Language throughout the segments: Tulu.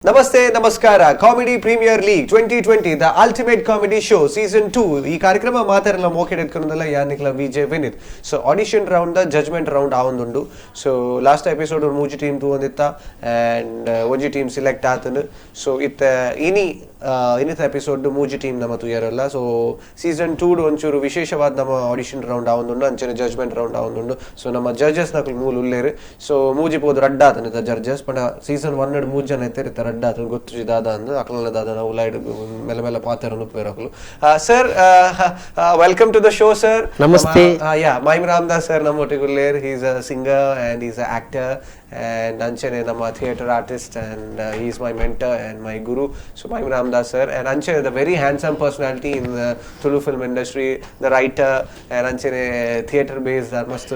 ನಮಸ್ತೆ, ನಮಸ್ಕಾರ. Comedy Premier League 2020, the ultimate comedy show, season 2. ಈ ಕಾರ್ಯಕ್ರಮ ಮಾತಾಡಲ್ಲ ಮೋಕೆಡ್ ಎತ್ಕೊಂಡಲ್ಲ ಯಾನಿಕ್ಲ Vijay Vinith. So audition round the judgement round ಆವೊಂದುಂಡು. So last episode ಮೂಜಿ ಟೀಮ್ ತೂವೊಂದಿತ್ತ ಆ್ಯಂಡ್ ಒಂಜಿ ಟೀಮ್ ಸಿಲೆಕ್ಟ್ ಆತನು. ಸೊ ಇತ್ತ ಇನಿ ಇನ್ನಿತ ಎಪಿಸೋಡ್ ಮೂಜಿ ಟೀಮ್ ನಮ್ಮ ತೂಯರಲ್ಲ. ಸೊ ಸೀಸನ್ 2 ಒಂಚೂರು ವಿಶೇಷವಾದ ನಮ್ಮ ಆಡಿಷನ್ ರೌಂಡ್ ಆವೊಂದುಂಡು, ಅಂಚನೆ ಜಜ್ಮೆಂಟ್ ರೌಂಡ್ ಆವೊಂದುಂಡು. ಸೊ ನಮ್ಮ ಜಡ್ಜಸ್ ನಕಲು ಮೂಲು ಉಲ್ಲೇರು. ಸೊ ಮೂಜಿ ಪೋದು ರಡ್ಡ ಆತನ ಜಡ್ಜಸ್ ಪಂಡ ಸೀಸನ್ 1 ಮೂರು ಜನ ಇತ್ತಾರೆ, ಇತ್ತ ರಡ್ಡ ಆತನ ಗೊತ್ತು ದಾದ ಅಂದು ಅಕಲನ ದಾದ ನಾವು ಉಲಾಯ್ಡ್ ಮೆಲ್ಲ ಮೆಲ್ಲ ಪಾತ್ರ ಉಪ್ಪೇರು ಅಕಲು. Sir, welcome to the show, sir. Namaste. ಯಾ, ಮೈಮ್ ರಾಮದಾಸ್ ಸರ್ ನಮ್ಮ ಒಟ್ಟಿಗೆ ಉಲ್ಲೇರ್. He's a singer and he's a actor and ಅಂಚನೆ ನಮ್ಮ theatre artist, and he's my mentor and my guru. So mime Ramdas sir and ಅಂಚನೆ the very handsome personality in Tulu film industry, the writer and ಅಂಚನೆ theatre base ಮಸ್ತ್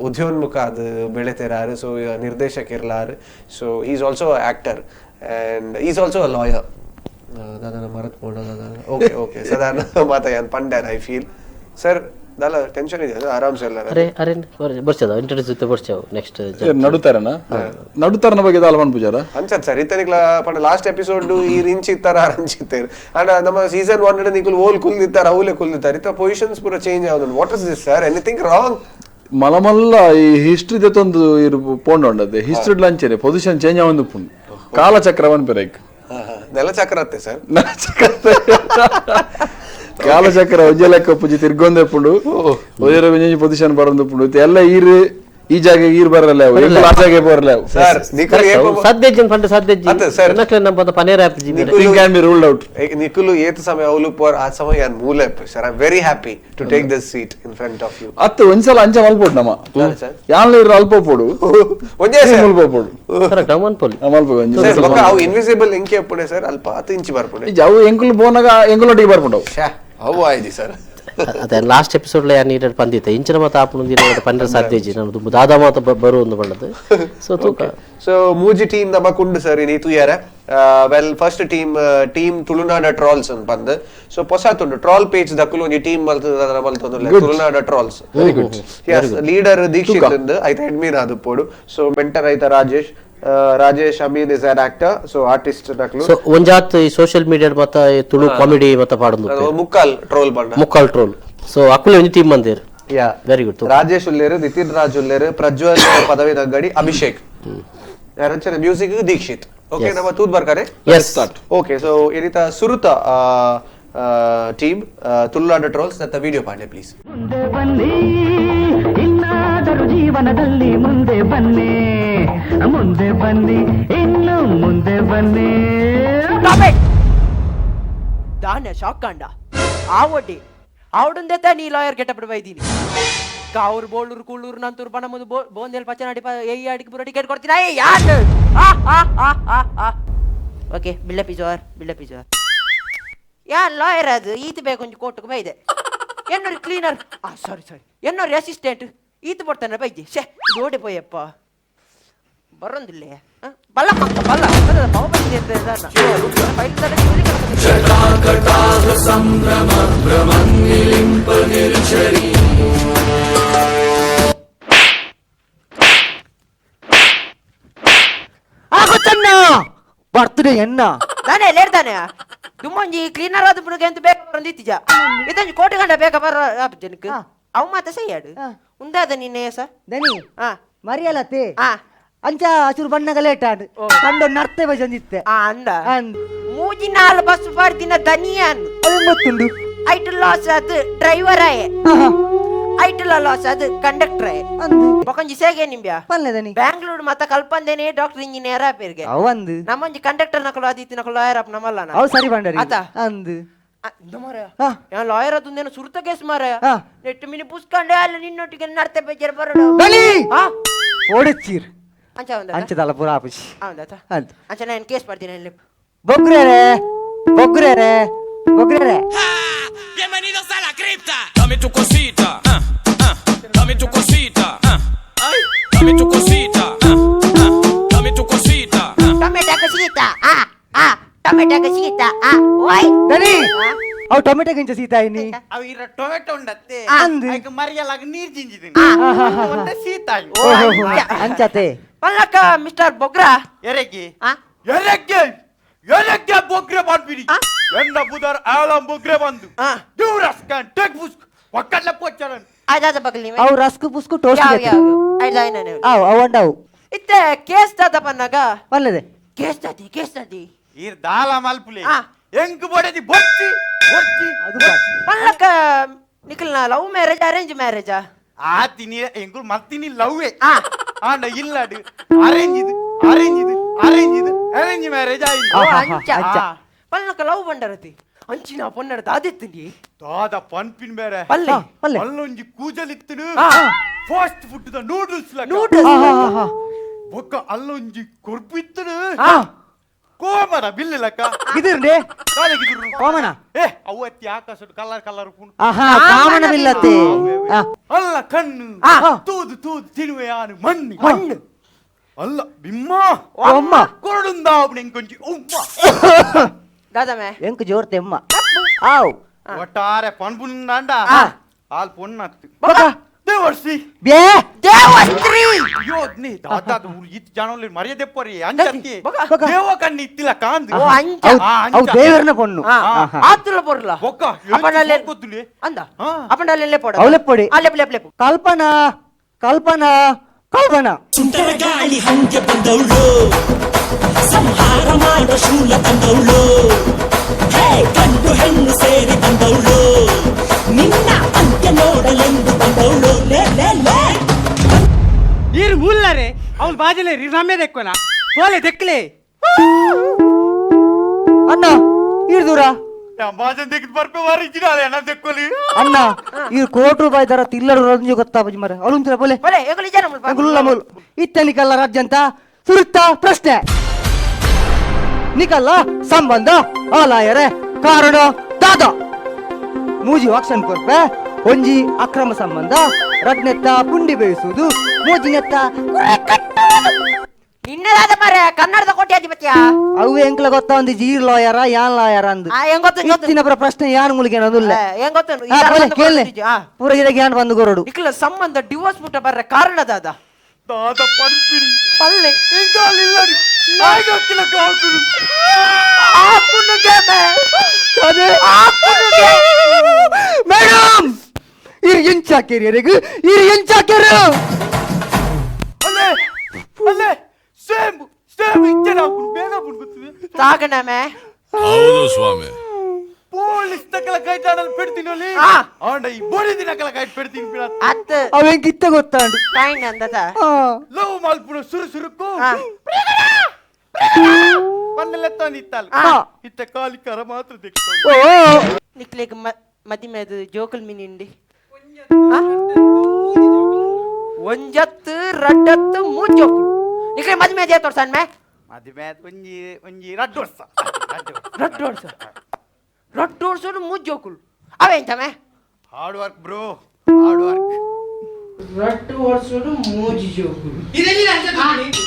ಉದ್ಯೋನ್ಮುಖ ಅದು ಬೆಳೆತೇರಾರು. ಸೊ ನಿರ್ದೇಶಕ ಇರ್ಲಾರು. So he's also actor and he's also a lawyer. ದಾದನ ಮರತ್ ಪೋಂಡ ದಾದ. ಓಕೆ ಓಕೆ, ಸಾಧಾರಣ ಮಾತಾಯನ್ ಪಂಡ್ಯಾರ್ I feel. Sir, ದಾಲ tension ಇದೆ? ಅದು ಆರಾಮ್ಸೆ ಎಲ್ಲ. ಅರೆ ಅರೆ, ಬರ್ಚದ ಇಂಟ್ರೊಡ್ಯೂಸ್ ಇತ್ತು, ಬರ್ಚಾವು ನೆಕ್ಸ್ಟ್. ನಡುತ್ತಾರನ ನಡುತ್ತಾರನ ಬಗ್ಗೆ ದಾಲ ಪೂಜಾರ. ಅಂಚತ್ ಸರ್, ಇತ್ತನಿಕ್ಲ ಪಂಡ ಲಾಸ್ಟ್ ಎಪಿಸೋಡ್ ಈ ರಿಂಚ್ ಇತ್ತಾರ ಅರಂಚಿತ್ತೇರು ಅಂಡ್ ನಮ್ಮ ಸೀಸನ್ 1 ನಿಕುಲ್ ಓಲ್ ಕುಲ್ದಿತ್ತಾರೆ, ಅವಲೇ ಕುಲ್ದಿತ್ತಾರೆ. ಇತ್ತ ಪೊಸಿಷನ್ಸ್ ಪೂರ ಚೇಂಜ್ ಆವೊಂದು. What is this, sir? Anything wrong? ಮಲಮಲ್ಲ ಈ ಹಿಸ್ಟ್ರಿ ದೆತ್ತೊಂದು ಇರು ಪೋಂಡ ಉಂಡದೆ ಹಿಸ್ಟ್ರಿ ಲಂಚನೆ ಪೊಸಿಷನ್ ಚೇಂಜ್ ಆವೊಂದು ಪುಂಡು ಕಾಲಚಕ್ರವನ್ ಪೆರೈಕ್. ನೆಲ ಚಕ್ರ ಅತ್ತೆ ಸರ್. ಕಾಲಚಕ್ರ ಒಂಜೆ ಲೆಕ್ಕ ಪೂಜೆ ತಿರ್ಗೊಂದೆ ಪುಂಡು, ಒಂಜೆ ಒಂಜಿ ಪೊಸಿಷನ್ ಬರೊಂದು ಪುಂಡು. ಎಲ್ಲ ಈರು ಈ ಜಾಗ ಈರು ಬರಲ್ಲ, ಆ ಜಾಗ ಬರಲ್ಲ. ಸರ್, ನಿಕುಲ್ ಸದ್ಯಜ್ಜನ್ ಪಂಡ ಸದ್ಯಜ್ಜಿ. ಅತ್ತೆ ಸರ್. ನಕ್ಲೆ ನಮ್ಮ ಪದ ಪನೇರ್ app G. Can be ruled out. ನಿಕುಲು ಏತ್ ಸಮಯ ಅವಲು ಪೋರ್, ಆ ಸಮಯ ಯಾನ್ ಮೂಲೆ. Sir, I very happy to take this seat in front of you. ಅತ್ತೆ, ಒಂದ್ಸಲ ಅಂಚ ಮಲ್ಪೋಡು ನಮ್ಮ. ಸರ್. ಯಾನ್ಲ ಇರು ಅಲ್ಪ ಪೋಡು. ಒಂಜೇ ಸರ್. ಮುಲ್ಪ ಪೋಡು. ಕರೆಕ್ಟ್, ಅವನ್ ಪೋಲಿ. ಮಲ್ಪ ಒಂಜಿ. ಸರ್, ಬೊಕ್ಕ ಅವು ಇನ್ವಿಸಿಬಲ್ ಇಂಕೆ ಎಪ್ಪುಡೆ ಸರ್, ಅಲ್ಪ ಅತ್ ಇಂಚಿ ಬರ್ಪುಡೆ. ಅವು ಎಂಕುಲು ಪೋನಾಗ ಎಂಕುಲೊಟ್ಟಿಗೆ ಬರ್ಪುಂಡವು. ಶ್ಯಾ, ಅವು ಆಯ್ದಿ ಸರ್. ಅದೇ ಲಾಸ್ಟ್ ಎಪಿಸೋಡ್ ಯಾನ್ ನೀರು ಪಂದಿತ್ತೆ ಇಂಚಿನ ಮಾತ ಆಪುನು ಪಂಡ್ರೆ ಸಾಧ್ಯಜಿ ನಾನು ದಾದಾ ಮಾತ ಬರು ಒಂದು ಬಣ್ಣದ. ಸೊ ತೂಕ. ಸೊ ಮೂಜಿ ಟೀಮ್ ನಮ್ಮ ಕುಂಡು ಸರ್ ಇನಿ ತೂಯರ. Well, first team, team Tulunada trolls ಅಂತ ಬಂದ್. ಸೊ ಪೊಸತುಂಡು ಟ್ರಾಲ್ ಪೇಜ್ ದಕ್ಕುಲು ಒಂಜಿ ಟೀಮ್ ಮಲ್ತದ, ತುಳುನಾಡ trolls. Very good. S, leader Dixit ಅಂದ್, ಐತ ಅಡ್ಮಿನ್ ಆದು ಪೋಡು. ಸೊ ಮೆಂಟರ್ ಐತ Rajesh. Rajesh Amin is an actor, so artist ನಕ್ಲು. So ಒಂಜಾತ್ ಈ ಸೋಷಿಯಲ್ ಮೀಡಿಯಾ ಮತ್ತ ಈ ತುಳು ಕಾಮಿಡಿ ಮತ್ತ ಪಾಡೊಂದು. ಮುಕ್ಕಾಲ್ ಟ್ರೋಲ್ ಬಂಡ. ಮುಕ್ಕಾಲ್ ಟ್ರೋಲ್. ಸೊ ಅಕುಲೆ ಒಂಜಿ ಟೀಮ್ ಬಂದೇರು. ಯಾ. Very good. Rajesh ಉಲ್ಲೇರು, Nitin Raj ಉಲ್ಲೇರು, Prajwal ಪದವಿ ಅಂಗಡಿ, ಅಭಿಷೇಕ್ ರಚನೆ, ಮ್ಯೂಸಿಕ್ ದೀಕ್ಷಿತ್. ಓಕೆ, ನಮ್ಮ ತೂತ್ ಬರ್ಕಾರೆ. S. Okay, so ಏನಿತ ಸುರುತ ಟೀಮ್ ತುಳುನಾಡ ಟ್ರೋಲ್ಸ್ ನತ್ತ ವಿಡಿಯೋ ಪಾಂಡೆ ಪ್ಲೀಸ್. ಮುಂದೆ ಬನ್ನಿ, ಇನ್ನಾದರೂ ಜೀವನದಲ್ಲಿ ಮುಂದೆ ಬನ್ನಿ, ಮುಂದೆ ಬನ್ನಿ, ಇನ್ನು ಮುಂದೆ ಬನ್ನಿ. ದಾನ್ಯ ಶಾಕ್ ಕಾಂಡ ಆವೊಡ್ಡಿ ಆವಡುಂದೆತ್ತ ನೀ ಲಾಯರ್ ಗೆಟಪ್ ಬೈದೀನಿ. ಕಾವ್ರು ಬೋಳೂರು ಕೂಳೂರು ನಂತೂರು ಬಣ ಮುಂದೆ ಬೋಂದೆಲ್ ಪಚ್ಚನಾಡಿ ಏಯ್ ಅಡಿಗೆ ಪೂರ ಟಿಕೆಟ್ ಕೊಡ್ತೀನಿ. ಏಯ್ ಯಾರು? ಆ ಆ ಆ ಆ ಆ okay, build up is over, build up is over. Yeah, lawyer ಅದು ಈತ ಬೇಕು ಒಂಜಿ ಕೋರ್ಟ್ಗೆ ಬೈದೆ. ಎನ್ನೋರಿ ಕ್ಲೀನರ್, ಆ ಸಾರಿ ಸಾರಿ, ಎನ್ನೋರಿ ಅಸಿಸ್ಟೆಂಟ್ ಈತ ಬರ್ತಾನೆ ಬೈದೆ. ಶೇ, ದೋಡೆ ಪೋಯಪ್ಪ ಬರೋಂದಿಲ್ಲ. ಬಲ್ಲ ಪಕ್ಕ ಬಲ್ಲ ಪಾವ ಬೈದೆ ಅಂತ ಫೈಲ್. ಆಗುತ್ತಣ್ಣ ಬರ್ತಡೆ ಎನ್ನ. ನಾನೇ ಲೇಡ್ತಾನೆ ದುಮ್ಮೊಂಜಿ ಕ್ಲೀನರ್ ಆದ ಬುಡುಗೆ ಅಂತ ಬೇಗ ಬರಂದಿತ್ತೀಜ. ಇದೊಂಜಿ ಕೋಟಿ ಗಂಡ ಬೇಗ ಬರ ಜನಕ್ಕೆ ಅವು ಮಾತ ಸೈಯಾಡು. ಉಂದಾದ ನಿನ್ನೆ ಸ. ದನಿ. ಆ. ಮರಿಯಲತೆ. ಆ. ಅಂಚ ಅಚೂರು ಬಣ್ಣಗ ಲೇಟ್ ಆಂಡ್ ಕಂಡು ನರ್ತೆ ಬಜಂದಿತ್ತೆ. ಆ ಅಂದ. ಅಂದ್. ಮೂಜಿ ನಾಲ್ ಬಸ್ ಬರ್ದಿನ ದನಿಯಾನ್. ಅದು ಗೊತ್ತುಂಡು. ಐಟು ಲಾಸ್ ಅದು ಡ್ರೈವರ್ ಆಯೆ, ಐಟುಲ ಲಾಸ್ ಅದು ಕಂಡಕ್ಟರ್ ಆಯೆ. ಅಂದು. ಬೊಕೊಂಜಿ ಸೇಗೆ ನಿಂಬ್ಯಾ. ಪಲ್ಲೆ ದನಿ. ಬ್ಯಾಂಗ್ಳೂರ್ ಮತ್ತ ಕಲ್ಪಂದೇನೆ ಡಾಕ್ಟರ್ ಇಂಜಿನಿಯರ್ ಆಪೇರ್ಗೆ. ಅವು ಅಂದು. ನಮ್ಮೊಂಜಿ ಕಂಡಕ್ಟರ್ ನಕಲು ಆದಿತ್ತಿ ನಕಲು ಲಾಯರ್ ಅಪ್ ನಮ್ಮಲ್ಲ. ಅವು ಸರಿ ಬಂಡರಿ. ಆತ. ಅಂದು. ಮಾರಾಯ. ಹಾ. ಲಾಯರ್ ಅದು ಸುರುತ ಕೇಸ್ ಮಾರಾಯ. ಹಾ. ನೆಟ್ಟು ಮಿನಿ ಪುಸ್ಕಂಡೆ ಅಲ್ಲ ನಿನ್ನೊಟ್ಟಿಗೆ ನಡ್ತೆ ಬೇಜಾರ್ ಬರೋಣ. ದನಿ. ಹಾ. ಓಡಚ್ಚೀರ್. ಅಂಚ ಒಂದ. ಅಂಚದಲ್ಲ ಪೂರ ಆಪುಜಿ. ಹೌದಾ? ಅಂದ್. ಅಂಚ ನಾನು ಕೇಸ್ ಮಾಡ್ತೀನಿ ಅಲ್ಲಿ. ಬೊಗ್ರೇರೆ ಬೊಗ್ರೇರೆ ಬೊಗ್ರೇರೆ. Bienvenidos a la cripta. Dame tu cosita, ah, ah, dame tu cosita, ah, ay, dame tu cosita, ah, ah, dame tu cosita, ah. Tomato Sita ಆ ಆ ಟೊಮೆಟೊ ಸೀತಾ ಆ ಓಯ್. ದನಿ. ಹಾ? ಅವು ಟೊಮೆಟೊ ಗಿಂಚ ಸೀತಾಯಿನಿ ಅವು ಇರ ಟೊಮೆಟೊ ಉಂಡತ್ತೆ ಅಂದ್. ಐಕ್ ಮರಿಯಲಾಗ ನೀರ್ ಜಿಂಜಿದಿನಿ ಒಂದ ಸೀತಾಯಿ ಅಂಚತೆ ಪಲ್ಲಕ್ಕ ಮಿಸ್ಟರ್ ಬೊಗ್ರಾ ಎರೆಗೆ ಆ? ಎರೆಗೆ ಎರೆಗೆ ಬೊಗ್ರೆ ಮಾಡ್ಬಿಡಿ ಎನ್ನ ಬುದರ್ ಆಳಂ ಬೊಗ್ರೆ ಬಂದು ಆ. ದೇವ್ರಸ್ can take ಪುಸ್ಕ್ ಒಕ್ಕಡ್ಲ ಪೋಚರನ್ ಆಯ್ದಾದ ಬಗಲ್ ನೀವೇ ಅವು ರಸ್ಕ್ ಪುಸ್ಕು ಟೋಸ್ಟ್ ಯಾವ ಯಾವ ಆಯ್ದ ಆಯ್ನ ಅವು ಅವು ಅಂಡವು ಇತ್ತೆ ಕೇಸ್ ದಾದ ಪನ್ನಾಗ ಒಳ್ಳೆದೆ ಕೇಸ್ ದಾದಿ ಕೇಸ್ ದಾದಿ ಈರ್ ದಾಲ ಮಲ್ಪುಲೆ ಆ. ಎಂಕ್ ಬೊಡೆದಿ ಬೊಚ್ಚಿ ಬೊಚ್ಚಿ ಅದು ಪಲ್ಲಕ್ಕ ನಿಖಲ್ನ love marriage arrange ಮ್ಯಾರೇಜಾ ಆ ತಿನಿ ಎಂಕುಲ್ ಮತ್ತಿನಿ ಲವ್ವೇ ಆ. ಆಂಡ ಇಲ್ಲಾಡು ಅರೇಂಜ್ ಇದು ಅರೇಂಜ್ ಇದು ಅರೇಂಜ್ ಇದು ಅರೇಂಜ್ ಮ್ಯಾರೇಜ್ ಆಯ್ತು ಓ ಆಹಾ, ಅಂಚ ಅಂಚ. ಪಲ್ಲಕ್ಕ ಲವ್ ಬಂಡರತಿ ಅಂಚಿನ ಪೊನ್ನಡ ದಾದಿತ್ತೀನಿ ದಾದ ಪನ್ಪಿನ್ ಬೇರೆ ಪಲ್ಲೆ ಪಲ್ಲೆ ಅಲ್ಲೊಂಜಿ ಕೂಜಲಿತ್ತನು ಆ. Fast food the noodles ಲಕ noodles ಬೊಕ್ಕ ಅಲ್ಲೊಂಜಿ ಕೊರ್ಪಿತ್ತನು ಆ. ಕೋಮರ ಬಿಲ್ಲು ಲಕ ಇದಿರ್ಲಿ ಕಾಲಗಿದ್ರು ಕೋಮನ? ಏ ಅವತ್ತಿ ಆಕಾಶಡ್ ಕಲರ್ ಕಲರ್ ಪುಣ್ ಆಹಾ ಕಾಮನ ಬಿಲ್ಲತ್ತೆ ಆ, ಅಲ್ಲ ಕಣ್ಣು ಆ. ತೂದು ತೂದು ತಿನ್ನುವೆ ಆನು ಮಣ್ಣು ಮಣ್ಣು ಅಲ್ಲ ಬಿಮ್ಮ ಒಮ್ಮ ಕೊರಡುಂದ ಎಂಕೊಂಜಿ ಉಮ್ಮ ದಾದಮೆ ಎಂಕ್ ಜೋರ್ ತೆಮ್ಮ ಆವ್ ಒಟ್ಟಾರೆ ಪನ್ಪುಂದಾಂಡ ಆ. ಆಲ್ ಪೊನ್ನತ್ತು ಬೊಕ್ಕ ದೇವರ್ಸಿ ಬೇ ದೇವಸ್ತ್ರೀ ಅಯ್ಯೋ ನೀ ದಾದ ಇತ್ತು ಜಾನೋಲಿ ಮರ್ಯಾದೆ ಪೊರಿ ಅಂಚತ್ತಿ ಬೊಕ್ಕ. ಬೊಕ್ಕ. ದೇವ ಕಣ್ಣು ಇತ್ತಿಲ್ಲ ಕಾಂದು ಓ ಅಂಚ ಅವು ಆ, ಅಂಚ. ಅವು ದೇವರನ ಪೊಣ್ಣು ಆ, ಆಹಾ. ಆತುಲ ಪೊರ್ಲ ಬೊಕ್ಕ ಅಪ್ಪಂಡಲ್ಲೇ ಗೊತ್ತುಲಿ ಅಂದ ಆ. ಅಪ್ಪಂಡಲ್ಲೇ ಪೋಡ ಅವ್ಲೆ ಪೊಡಿ. ಆ ಲೆಪ್ ಲೆಪ್ ಲೆಪ್ ಕಲ್ಪನಾ ಕಲ್ಪನಾ ಕಲ್ಪನಾ ಸುಂಟರ ಗಾಳಿ ಹಂಗೆ ಬಂದವಳು ಸಂಹಾರ ಮಾಡೋ ಶೂಲ ತಂದವಳು ಹೇ ಗಂಡು ಹೆಣ್ಣು ಸೇರಿ ಬಂದವಳು ನಿನ್ನ ಅಂತ್ಯ ನೋಡಲೆಂದು ಬಂದವಳು ಲೇ ಲೇ ಲೇ ನೀರು ಮೂಲ್ಲಾರೆ ಅವ್ನು ಬಾಜಲೆ ರಮ್ಯ ದೆಕ್ಕೋನ ಪೋಲೆ ದೆಕ್ಲೆ ಅಣ್ಣ ಈರ್ ದೂರ ಬಾಜನ್ ತೆಗೆದು ಬರ್ಪೆ ವಾರಿ ಜಿನಾಲೆ ಅಣ್ಣ ತೆಕ್ಕೊಲಿ ಅಣ್ಣ ಈ ಕೋಟಿ ರೂಪಾಯಿ ದರ ತಿಲ್ಲರು ರಂಜು ಗೊತ್ತಾ ಬಜಿ ಮರ ಅವಳು ಬೋಲೆ ಪೊಲೆ ಎಂಗುಲಿ ಜನ ಮುಲ್ಪ ಗುಲ್ಲ ಮೂಲ್ ಇತ್ತ ನಿಕಲ್ಲ ರಾಜ್ಯಂತ ಸುರುತ್ತ ಪ್ರಶ್ನೆ ನಿಕಲ್ಲ ಸಂಬಂಧ ಆಲಾಯರೆ ಕಾರಣ ದಾದ ಮೂಜಿ ಆಕ್ಷನ್ ಕೊರ್ಪೆ ಒಂಜಿ ಅಕ್ರಮ ಸಂಬಂಧ ರಡ್ನೆತ್ತ ಪುಂಡಿ ಬೇಯಿಸುವುದು ಮೂಜಿನೆತ್ತ ನಿನ್ನದಾದ ಮಾರ್ರೆ ಕನ್ನಡದ ಕೋಟ್ಯಾಧಿಪತ್ಯ ಅವು ಎಂಕ್ಲ ಗೊತ್ತಾ ಒಂದು ಜೀರ್ ಲಾಯರ ಯಾನ್ ಲಾಯರ ಅಂದು ಆ, ಹೆಂಗ್ ಗೊತ್ತು, ಗೊತ್ತು. ಇತ್ತಿನ ಪ್ರಶ್ನೆ ಯಾನ್ ಮುಳುಗೇನ ಅದು ಹೆಂಗ್ ಗೊತ್ತೇನು ಈ ತರ ಬಂದು ಕೇಳಿ ಕೊಡ್ತಿದ್ಯಾ? ಆ. ಪೂರ ಇದಾಗ ಯಾನ್ ಬಂದು ಕೊರಡು ನಿಖಲ ಸಂಬಂಧ ಡಿವೋರ್ಸ್ ಮುಟ್ಟ ಬರ್ರೆ ಕಾರಣ ದಾದ ದಾದ ಪನ್ಪಿನಿ ಪಲ್ಲೆ ಎಂಗಾಲಿಲ್ಲ ನಾಯಿಗಕ್ಕಿಲ್ಲ ಕಾಕುನು ಮೇಡಮ್ ಇರ್ ಎಂಚಾಕೇರಿ ಎರೆಗು ಇರ್ ಎಂಚಾಕೇರು ಅಲ್ಲೇ ಅಲ್ಲೇ ಸೇಮ್ ಸೇಮ್ ಇಚ್ಚನ ಹಾಕುನು ಬೇಗ ಬುಣ್ಗುತ್ತದೆ ತಾಗಣಮೆ ಹೌದು ಸ್ವಾಮಿ ಪೊಲೀಸ್ ತಕಲ ಕೈಟಾಡಲ್ ಪೆಡ್ತೀನಿ ಅಲ್ಲಿ ಆ. ಆಂಡ ಈ ಬೋಡಿ ದಿನಕಲ ಕೈಟ್ ಪೆಡ್ತೀನಿ ಬಿಡ ಅತ್ ಅವೆಂಕ್ ಇತ್ತ ಗೊತ್ತಾಂಡು ಕಾಯಿನ್ ಅಂದದ ಆ. ಲವ್ ಮಲ್ಪುನ ಸುರು ಸುರುಕು ಆ. ಪನ್ನೆಲ್ಲ ಇತ್ತಲ್ಲ ಆ. ಇತ್ತ ಕಾಲಿ ಕರ ಮಾತ್ರ ದಿಕ್ಕು ಓ ನಿಕ್ಲೆಗ್ ಮದಿಮೆದು ಜೋಕುಲ್ ಮಿನಿಂಡಿ ಒಂಜತ್ತು ರಡ್ಡತ್ತು ಮೂಜ್ ಜೋಕುಲ್ ನಿಕ್ಲೆ ಮದಿಮೆ ಜೇತೋಡ್ ಸಣ್ಣ ಮದುವೆ ಒಂಜಿ ಒಂಜಿ ರಡ್ಡು ವರ್ಷ ರಡ್ಡು ವರ್ಷ. ರಡ್ಡು ವರ್ಷ ರಡ್ಡು ವರ್ಷ ಮೂಜ್ ಜೋಕುಲ್ ಅವೇಂತಮೆ hard work bro hard work ರಡ್ಡು ವರ್ಷ ಮೂಜಿ ಜೋಕುಲ್ ಇದೆಲ್ಲಿ ಅಂಚ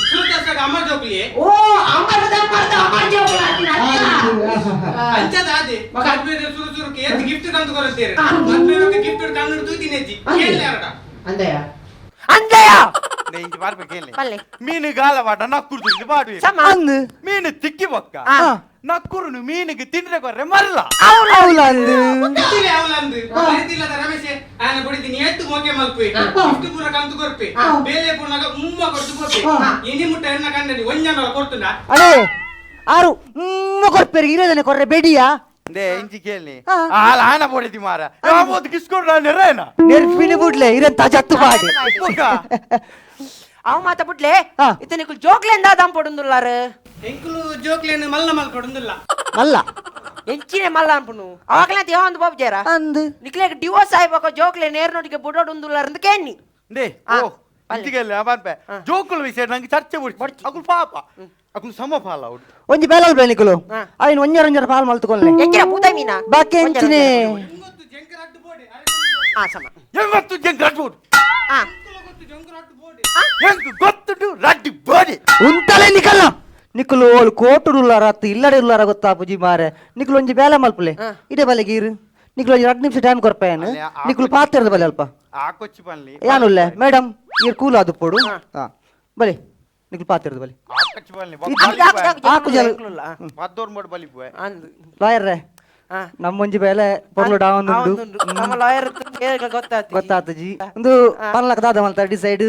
ಸುರುತ ಅಮರ್ ಜೋಕ್ಲಿ ಓ ಅಮರದ ಅಮರದ ಅಮರ್ ಜೋಕುಲ್ ಅಂಚದ ಅದೇ ಮದ್ವೆ ಸುರು ಸುರುಕ್ಕೆ ಎತ್ತು ಗಿಫ್ಟ್ ತಂದು ಕೊರತೀರಿ ಮದ್ವೆ ಗಿಫ್ಟ್ ಕಣ್ಣು ತೂತಿನೆಜ್ಜಿ ಕೇಳಲೆ ಅರಡ ಅಂದಯ ಅಂದಯ ಇಂಚಿ ಬರ್ಬೇಕು ಹೇಳಿ ಪಲ್ಲೆ ಮೀನು ಗಾಲವಾಟ ನಕ್ಕುರು ತಿಂದು ಬಾಡು ಸಮ ಅಂದು ಮೀನು ತಿಕ್ಕಿ ಬೊಕ್ಕ ಆ. ನಕ್ಕುರುನು ಮೀನಿಗೆ ತಿಂದ್ರೆ ಕೊರ್ರೆ ಮರಲ ಅವಳ ಅಂದು ಇತ್ತಿಲೆ ಅವಲಂದು ಬರಿತಿಲ್ಲದ ರಮೇಶೆ ಆನ ಬಡಿತೀನಿ ಎತ್ತು ಮೋಕೆ ಮಲ್ಪೆ ಗಿಫ್ಟ್ ಪೂರ ಕಂತು ಕೊರ್ಪೆ ಬೇಲೆ ಪೂರ್ಣಗ ಉಮ್ಮ ಕೊಡ್ತು ಕೊರ್ಪೆ ಇನಿ ಮುಟ್ಟ ಎನ್ನ ಕಂಡನಿ ಒಂಜನ ಕೊಡ್ತುಂಡ ಅಲೇ ಆರು ಕೊರ್ಪೇರಿ ಇರೋದನೆ ಕೊರ್ರೆ ಬೇಡಿಯಾ they ಇಂಚಿ ಕೇಳಿ ಆ. ಆಲ ಆನ ಬಡಿದಿ ಮಾರ ಯಾವತ್ತು ಕಿಸ್ಕೊಂಡು ನಾನು ನೆರೇನ ನೆರ್ಪಿನ ಬುಡ್ಲೆ ಇರನ್ ತಜತ್ತು ಬಾಡಿ ಬೊಕ್ಕ ಅವ ಮಾತ ಬಿಟ್ಲೆ ಆ. ಇತ್ತ ನಿಕುಲ್ ಜೋಕ್ಲೆಂದ ದಾಂಪೊಡುಂದುಲ್ಲಾರು ಎಂಕುಲು ಜೋಕ್ಲೇನು ಮಲ್ಲ ಮಲ್ಕೊಡುಂದಿಲ್ಲ ಮಲ್ಲ ಎಂಚಿನೆ ಮಲ್ಲ ಅನ್ಪುನು ಅವಾಗಲೇ ದೇವ ಒಂದು ಬಾಬು ಜೇರ ಅಂದು ನಿಕ್ಲೆಗ್ ಡಿವೋರ್ಸ್ ಆಯ್ಬೇಕು ಜೋಕ್ಲೆ ನೇರ್ ನೋಟಿಗೆ ಬುಡೋಡುಂದುಲ್ಲಾರ್ ಅಂದ್ ಕೇಣ್ಣಿ they ಆ, ಓ ಪಲ್ಲೆ. ಇಂಚಿಗೆಲ್ಲ ಬರ್ಪೆ ಜೋಕುಲ್ ವಿಷಯ ನಂಗೆ ಚರ್ಚೆ ಬುಡ್ಚಿ ಅಕುಲ್ ಪಾಪ ಅಕುಲ್ ಸಮಪಾಲ ಅವ್ರು ಒಂಜಿ ಬೇಲ ನಿಕುಲು ಆ. ಐನ್ ಒಂಜರ ಒಂಜರ ಪಾಲ್ ಮಲ್ತುಕೊಲ್ಲೆ ಎಂಚಿನ ಪೂತ ಮೀನಾ ಬಾಕಿ ಎಂಚಿನೆ ಗೊತ್ತು ಜಂಕರಟ್ಟು ಬೋಡೆ ಆ ಸಮ ಎಂಗೊತ್ತು ಜಂಕ್ ರಡ್ಡು ಬೋಡು ಆ ಗೊತ್ತು ಜಂಕರಟ್ಟು ಬೋಡೆ ಎಂಕ್ ಗೊತ್ತುಂಟು ರಡ್ಡು ಬೋಡಿ ಉಂತಲೆ ನಿಕಲ್ಲ ನಿಕುಲು ಓಲ್ ಕೋಟುಡುಲ್ಲಾರ ಅತ್ತು ಇಲ್ಲಡೆ ಉಲ್ಲಾರ ಗೊತ್ತಾಪುಜಿ ಮಾರೆ ನಿಕುಲು ಒಂಜಿ ಬೇಲೆ ಮಲ್ಪುಲೆ ಇಡೆ ಬಲೆ ಗೀರು ನಿಕುಲು ಒಂಜಿ 2 ನಿಮಿಷ ಟೈಮ್ ಕೊರ್ಪೇನು ನಿಕುಲು ಪಾತ್ರದ ಬಲೆ ಅಲ್ಪ ಆಕೊಚ್ಚಿ ಬನ್ಲಿ ಯಾನುಲ್ಲೆ ಮೇಡಮ್ ಈರ್ ಕೂಲ್ ಅದು ಪೋಡು ಹಾ ಬಲೆ ನಿಕುಲು ಪಾತ್ರದ ಬಲೆ ಆಕೊಚ್ಚಿ ಬನ್ಲಿ ಆಕುಜಲ್ ಪದ್ದೋರ್ ಮೋಡ್ ಬಲಿ ಪೋಯೆ ಲಾಯರ್ ರೇ ನಮ್ಮೊಂಜಿ ಬೇಲೆ ಪೊರ್ಲು ಡಾವನ್ ಉಂಡು ನಮ್ಮ ಲಾಯರ್ ಗೊತ್ತಾತು ಗೊತ್ತಾತಜಿ ಒಂದು ಪನ್ಲಕ ದಾದ ಮಲ್ತ ಡಿಸೈಡ್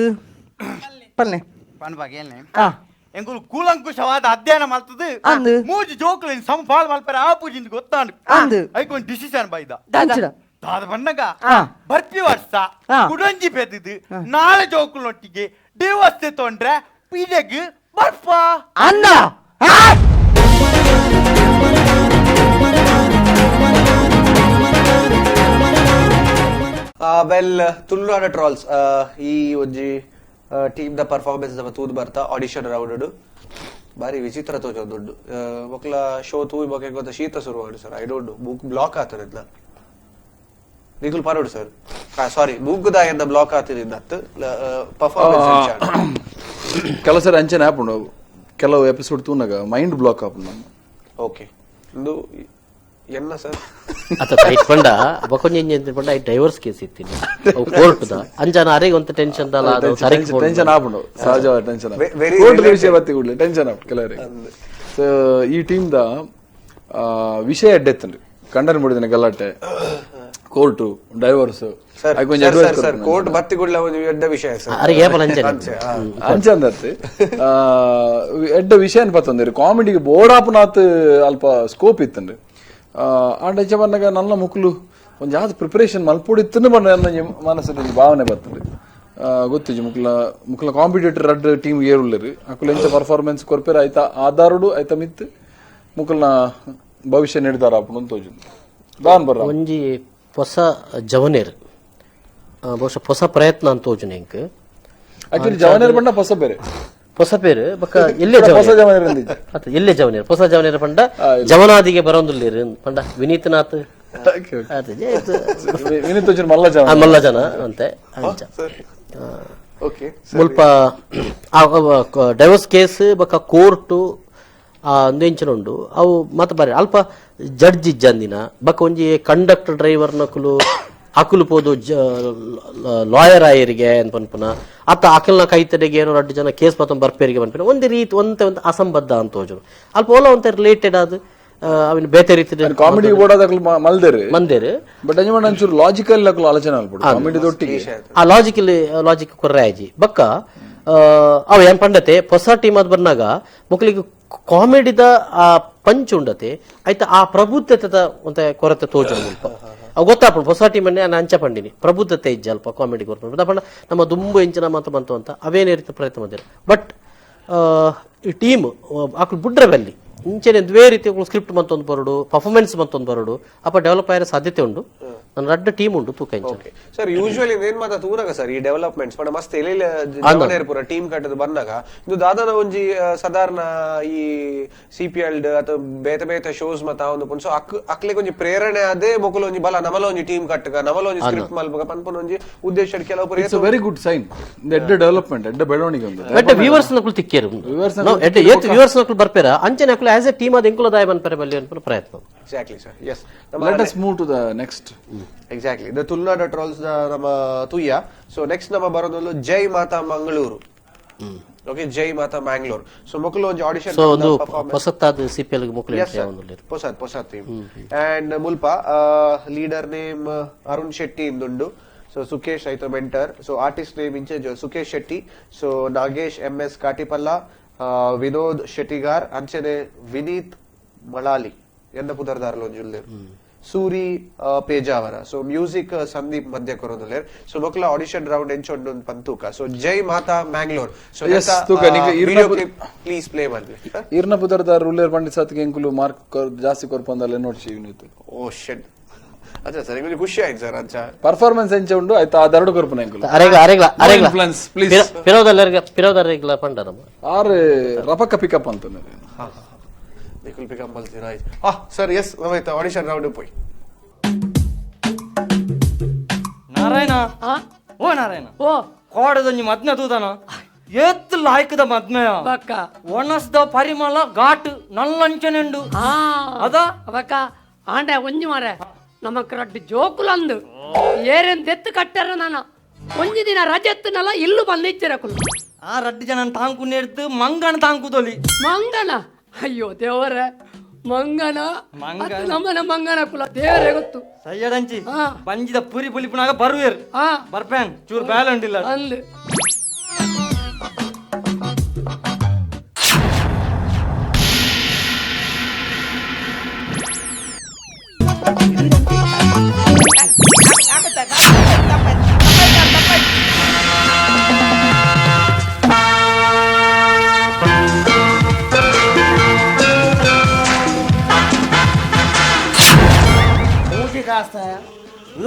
ಪಲ್ನೆ ಪನ್ಬಾಗ ಏನೇ ಆ ಎಂಕುಲು ಕೂಲಂಕುಷವಾದ ಅಧ್ಯಯನ ಮಲ್ತದು ಅಂದು. ಮೂಜಿ ಜೋಕುಲು ಸಮಪಾಲ್ ಮಲ್ಪರೆ ಆ ಪೂಜಿಂದ ಗೊತ್ತಾಂಡು ಅಂದು. ಐಕ್ ಒಂದು ಡಿಸಿಷನ್ ಬೈದ ಅಂಚಿಡ ದಾದ ಬಣ್ಣಗ ಆ. ಬರ್ಪಿ ವರ್ಷ ಆ. ಕುಡಂಜಿ ಪೆದ್ದಿದ್ದು ನಾಳೆ ಜೋಕುಲೊಟ್ಟಿಗೆ ದೇವಸ್ಥೆ ತೊಂಡ್ರೆ ಪೀಜೆಗ್ ಬರ್ಪ ಅಂದ ವೆಲ್ ತುಳುನಾಡ ಟ್ರಾಲ್ಸ್ ಈ ಒಂಜಿ team the performance ನಮ್ಮ ತೂದು ಬರ್ತಾ ಆಡಿಷನ್ ರೌಂಡ್ ಬಾರಿ ವಿಚಿತ್ರ ತೋಜೊಂದುಂಡು ಮೊಕ್ಲ ಶೋ ತೂಯ್ ಬೊಕ ಗೊತ್ತ ಶೀತ ಶುರು sir I don't book block ಆತರಿದ್ಲ ನಿಕುಲ್ ಪರೋಡು ಸರ್ ಸಾರಿ ಬುಕ್ ದಾಯನ್ನ ಬ್ಲಾಕ್ ಆತಿರಿದ್ದ ಪರ್ಫಾರ್ಮೆನ್ಸ್ ಕೆಲವು ಸರಿ ಅಂಚನೆ ಆಪುಂಡು ಕೆಲವು ಎಪಿಸೋಡ್ ತೂನಾಗ ಮೈಂಡ್ ಬ್ಲಾಕ್ ಆಪುಂಡು ಓಕೆ ಇಂದು ಎನ್ನ ಸರ್ ಅತ್ತ ಐಟ್ ಪಂಡ ಬೊಕೊಂಜಿ ಪಂಡ ಐಟ್ ಡೈವರ್ಸ್ ಕೇಸ್ ಇತ್ತೀನಿ ಅವು ಕೋರ್ಟ್ ದ ಅಂಜಾನ ಅರೆಗೆ ಒಂತ ಟೆನ್ಷನ್ ದಲ್ಲ ಅದು ಸರಿಗೆ ಟೆನ್ಷನ್ ಆಪುಂಡು ಸಹಜವಾದ tension very court ವಿಷಯ ಬತ್ತಿ ಕೂಡಲೇ ಟೆನ್ಷನ್ ಆಪುಂಡು ಕೆಲವರಿಗೆ. ಸೊ ಈ ಟೀಮ್ the ವಿಷಯ ಎಡ್ಡೆತ್ತನ್ರಿ ಕಂಡನ್ ಮುಡಿದಿನ ಗಲಾಟೆ court divorce sir sir sir court ಬತ್ತಿ ಕೂಡಲೇ ಒಂದು ಎಡ್ಡ ವಿಷಯ ಸರ್ ಅರೆಗೆ ಏಪಲ ಅಂಚನೆ ಅಂಚೆ, ಆ. ಅಂಚಂದತ್ತಿ ಎಡ್ಡ ವಿಷಯ ಪತ್ತಂದಿರಿ ಕಾಮಿಡಿಗೆ ಬೋಡಾಪುನಾತ್ ಅಲ್ಪ ಸ್ಕೋಪ್ ಇತ್ತನ್ರಿ ಆಂಡ ಅಂಚ ಬಂದಾಗ ನನ್ನ ಮುಕ್ಲು ಒಂಜಿ ಆತ್ ಪ್ರಿಪರೇಷನ್ ಮಲ್ಪೊಡಿತ್ತನ್ನು ಬಣ್ಣ ನನ್ನ ಮನಸ್ಸಲ್ಲಿ ಒಂಜಿ ಭಾವನೆ ಬರ್ತದೆ ಗೊತ್ತಿಜ್ಜಿ ಮುಕ್ಲ ಮುಕ್ಲ ಕಾಂಪಿಟೇಟರ್ ರಡ್ಡ್ ಟೀಮ್ ಏರುಲ್ಲರಿ ಅಕುಲು ಎಂಚ ಪರ್ಫಾರ್ಮೆನ್ಸ್ ಕೊರ್ಪೇರ ಆಯ್ತಾ ಆಧಾರುಡು ಆಯ್ತಾ ಮಿತ್ ಮುಕುಲ್ನ ಭವಿಷ್ಯ ನಿರ್ಧಾರ ಆಪುಂಡು ತೋಜು ದಾನ್ ಬರ್ರ ಒಂಜಿ ಹೊಸ ಜವನೇರ್ ಬಹುಶಃ ಹೊಸ ಪ್ರಯತ್ನ ಅಂತ ತೋಜುನೆ ಎಂಕ್ ಆಕ್ಚುಲಿ ಜವನೇರ್ ಬಣ್ಣ ಹೊಸ ಬೇರೆ ಹೊಸ ಪೇರು ಬೊಕ್ಕ ಎಲ್ಲೇ ಹೊಸ ಜವನೇರ್ ಜವನೇರ್ ಅಂದಿಜ್ಜಿ. ಅತ್ತ ಎಲ್ಲೇ ಜವನೇರ್ ಹೊಸ ಜವನೇರ್ ಪಂಡ ಜವನಾದಿಗೆ ಬರೋಂದುಲ್ಲೇರು ಪಂಡ ವಿನೀತ್ನಾಥ್ Okay, okay. ಆತ ಜೆ ಆಯ್ತು. ವಿನೀತ್ ಒಂಚೂರು ಮಲ್ಲ ಜನ ಆ, ಮಲ್ಲ ಜನ ಅಂತೆ ಅಂಚ ಓಕೆ ಮುಲ್ಪ ಡೈವರ್ಸ್ ಕೇಸ್ ಬೊಕ್ಕ ಕೋರ್ಟು ಅಂದೆಂಚಿನ ಉಂಡು ಅವು ಮತ ಬಾರಿ ಅಲ್ಪ ಜಡ್ಜ್ ಇಜ್ಜಂದಿನ ಬೊಕ್ಕ ಒಂಜಿ ಕಂಡಕ್ಟರ್ ಡ್ರೈವರ್ ನಕುಲು ಅಕುಲು ಪೋದು ಲಾಯರ್ ಆಯರಿಗೆ ಅಂತ ಪನ್ಪುನ ಅತ್ತ ಅಕಲ್ನ ಕೈತಡೆಗೆ ಏನೋ ರಡ್ಡು ಜನ ಕೇಸ್ ಪತ್ತೊಂದು ಬರ್ಪೇರಿಗೆ ಪನ್ಪಿನ ಒಂದು ರೀತಿ ಒಂತೆ ಒಂದು ಅಸಂಬದ್ಧ ಅಂತ ಹೋಜುನು ಅಲ್ಪ ಓಲ ಒಂತೆ ರಿಲೇಟೆಡ್ ಅದು ಅವಿನ ಬೇತೆ ರೀತಿ ಕಾಮಿಡಿ ಬೋಡಾದ ಮಲ್ದೇರು ಮಂದೇರು ಬಟ್ ಅಂಜಿ ಒಂಚೂರು ಲಾಜಿಕಲ್ ಅಕುಲು ಆಲೋಚನೆ ಅಲ್ಪಡು ಕಾಮಿಡಿ ದೊಟ್ಟಿಗೆ ಆ ಲಾಜಿಕಲ್ ಲಾಜಿಕ್ ಕೊರ್ರೆ ಆಯ್ಜಿ ಬಕ್ಕ ಅವ ಏನ್ ಪಂಡತೆ ಹೊಸ ಟೀಮ್ ಅದ್ ಬಂದಾಗ ಮಕ್ಕಳಿಗೆ ಕಾಮಿಡಿದ ಆ ಪಂಚ್ ಉಂಡತೆ ಆಯ್ತಾ ಆ ಪ್ರಬುದ್ಧತೆದ ಒಂತೆ ಕೊರತೆ ತೋಜು ಮುಲ್ಪ ಅವು ಗೊತ್ತಾಪುಂಡು ಹೊಸ ಟೀಮ್ ಅನ್ನೇ ನಾನು ಅಂಚ ಪಂಡಿನಿ ಪ್ರಬುದ್ಧತೆ ಇಜ್ಜ ಅಲ್ಪ ಕಾಮಿಡಿ ಕೊರ್ಪುಂಡು ಪಂಡ ನಮ್ಮ ದುಂಬು ಎಂಚಿನ ಮಾತು ಬಂತು ಅಂತ ಅವೇನೇ ರೀತಿ ಪ್ರಯತ್ನ ಬಂದಿರ ಬಟ್ ಈ ಟೀಮ್ ಆಕಳು ಬುಡ್ರೆ ಬಲ್ಲಿ ಇಂಚೆನೆ ದ್ವೇ ರೀತಿ ಸ್ಕ್ರಿಪ್ಟ್ ಮತ್ತೊಂದು ಬರೋಡು ಪರ್ಫಾರ್ಮೆನ್ಸ್ ಮತ್ತೊಂದು ಬರೋಡು ಅಪ್ಪ ಡೆವಲಪ್ ಆಯಿರ ಸಾಧ್ಯತೆ ಉಂಡು ನನ್ನ ರಡ್ಡ ಟೀಮ್ ಉಂಡು ತೂಕ ಇಂಚ okay sir usually ಏನ್ ಮಾತಾ ತೂನಗ ಸರ್ ಈ ಡೆವಲಪ್ಮೆಂಟ್ಸ್ ಪಂಡ ಮಸ್ತ್ ಎಲೆಲೆ ಜವನೇರ್ ಪೂರ ಟೀಮ್ ಕಟ್ಟದು ಬಂದಾಗ ಇದು ದಾದಾನ ಒಂಜಿ ಸಾಧಾರಣ ಈ C P L ಅಥವಾ ಬೇತೆ ಬೇತೆ ಶೋಸ್ ಮತ್ತ ಒಂದು ಪುಂಡು ಸೊ ಅಕ್ಲೆಗ್ ಒಂಜಿ ಪ್ರೇರಣೆ ಅದೇ ಮೊಕುಲು ಒಂಜಿ ಬಲ ನಮಲ ಒಂಜಿ ಟೀಮ್ ಕಟ್ಟಗ ನಮಲ ಒಂಜಿ ಸ್ಕ್ರಿಪ್ಟ್ ಮಲ್ಪಗ ಪನ್ಪುನ ಒಂಜಿ ಉದ್ದೇಶ ಕೆಲವು it's very good sign ಎಡ್ಡ ಡೆವಲಪ್ಮೆಂಟ್ ಎಡ್ಡ ಬೆಳವಣಿಗೆ ಒಂದು ಎಡ್ಡೆ ವ್ಯೂವರ್ಸ್ ನಕುಲು ತಿಕ್ಕೇರು Viewers ನಾವು ಎಡ್ಡೆ ಏತ್ ವ್ಯೂವರ್ಸ್ ನಕುಲು ಬರ್ಪೇರ ಅಂಚನೆ ಅಕುಲು as A team ಅದ ಎಂಕುಲ ದಾಯ ಬನ್ಪೇರೆ ಬಲ್ಲಿ ಅನ್ಪುನ ಪ್ರಯತ್ನ exactly sir yes let us move to the next exactly the Tulunadu trolls the ನಮ್ಮ ತುಯ್ಯ ಸೊ ನೆಕ್ಸ್ಟ್ ನಮ್ಮ ಬರೋದೊಂದು ಜೈ ಮಾತಾ ಮಂಗಳೂರು ಓಕೆ ಜೈ ಮಾತಾ ಮ್ಯಾಂಗ್ಳೂರ್ ಸೊ ಮೊಕಲು ಒಂಜಿ ಆಡಿಷನ್ ಸೊ ಒಂದು ಹೊಸತಾದ C P L ಮೊಕುಲು Yes, entry sir. ಆವೊಂದುಲ್ಲೆರ್. ಪೊಸತ್ ಪೊಸತ್ team and ಮುಲ್ಪ ಲೀಡರ್ ನೇಮ್ ಅರುಣ್ ಶೆಟ್ಟಿ ಇಂದುಂಡು ಸೊ ಸುಕೇಶ್ ಐತ mentor so artist name incharge Sukesh Shetty so Nagesh M S Katipalla Vinod Shettigar ಅಂಚನೆ ವಿನೀತ್ ಮಳಾಲಿ ಎನ್ನ ಪುದರ್ದಾರ್ಲ ಒಂಜಿ ಸೂರಿ ಪೇಜಾವರ ಸೊ ಮ್ಯೂಸಿಕ್ ಸಂದೀಪ್ ಮಧ್ಯ ಕೊರೊಂದುಲ್ಲೆರ್ ಸೊ ಮೊಕ್ಲ ಆಡಿಷನ್ ರೌಂಡ್ ಎಂಚೊಂಡು ಪಂತೂಕ ಸೊ ಜೈ ಮಾತಾ ಮ್ಯಾಂಗ್ಳೂರ್ ಸೊ Yes, ತೂಕ, ನಿಂಗೆ video clip please play ಮಲ್ಪಿ ಇರ್ನ ಪುದರ್ದಾರ್ ರೂಲರ್ ಪಂಡಿತ್ ಸಾತ್ಗೆ ಎಂಕುಲು ಮಾರ್ಕ್ ಜಾಸ್ತಿ ಕೊರ್ಪಂದಲ್ಲ ನೋಡ್ಸಿ ವಿನೀತ್ ಓ ಶೆಟ್ ಅಚ್ಚಾ ಸರ್ ನಿಮಗೆ ಖುಷಿ ಆಯ್ತು ಸರ್ ಅಚ್ಚಾ ಪರ್ಫಾರ್ಮೆನ್ಸ್ ಎಂಚ ಉಂಡು ಆಯ್ತಾ ಅದೆರಡು ಕೊರ್ಪುನ ಎಂಕುಲು ಅರೆಗ್ಲ ಅರೆಗ್ಲ ಅರೆಗ್ಲ influence, please. ಪಿರೋದಲ್ಲರ್ಗ ಪಿರೋದರೆಗ್ಲ ಪಂಡ ನಮ್ಮ ಆರ್ ರಪಕ್ಕ ಪಿಕಪ್ ಅಂತ ನಿಖುಲ್ ಪಿಕಪ್ ಮಲ್ತಿರ ಆಯ್ತು ಆ ಸರ್ ಎಸ್ ಆಯ್ತು ಆಡಿಷನ್ ರೌಂಡ್ ಪೋಯ್ ನಾರಾಯಣ ಓ ನಾರಾಯಣ ಓ ಕೋಡದೊಂಜಿ ಮದ್ನ ತೂದನ ಏತ್ ಲಾಯ್ಕದ ಮದ್ಮೆಯ ಬಕ್ಕ ಒಣಸ್ದ ಪರಿಮಳ ಘಾಟ್ ನಲ್ಲಂಚನೆಂಡು ಅದ ಬಕ್ಕ ಆಂಡೆ ಒಂಜಿ ಮಾರೆ ನಮಕ್ ರಡ್ಡು ಜೋಕುಲಂದು ಏರೆನ್ ದೆತ್ತು ಕಟ್ಟರ ನಾನ ಒಂಜಿ ದಿನ ರಜೆತ್ತನಲ್ಲ ಇಲ್ಲು ಬಂದಿಚ್ಚಿರಕುಲು ಆ ರಡ್ಡು ಜನ ತಾಂಕು ನೆಡ್ತು ಮಂಗನ ತಾಂಕುದೊಲಿ ಮಂಗನ ಅಯ್ಯೋ ದೇವರೇ ಮಂಗನ ಅದು ನಮ್ಮನ ಮಂಗನ ಕುಲ ದೇವರೇ ಗೊತ್ತು ಸಯ್ಯಡಂಚಿ ಬಂಜಿದ ಪುರಿ ಪುಲಿಪುನಾಗ ಬರುವೇರು ಬರ್ಪೇನ್ ಚೂರು ಬ್ಯಾಲಂಡಿಲ್ಲ ಅಂದು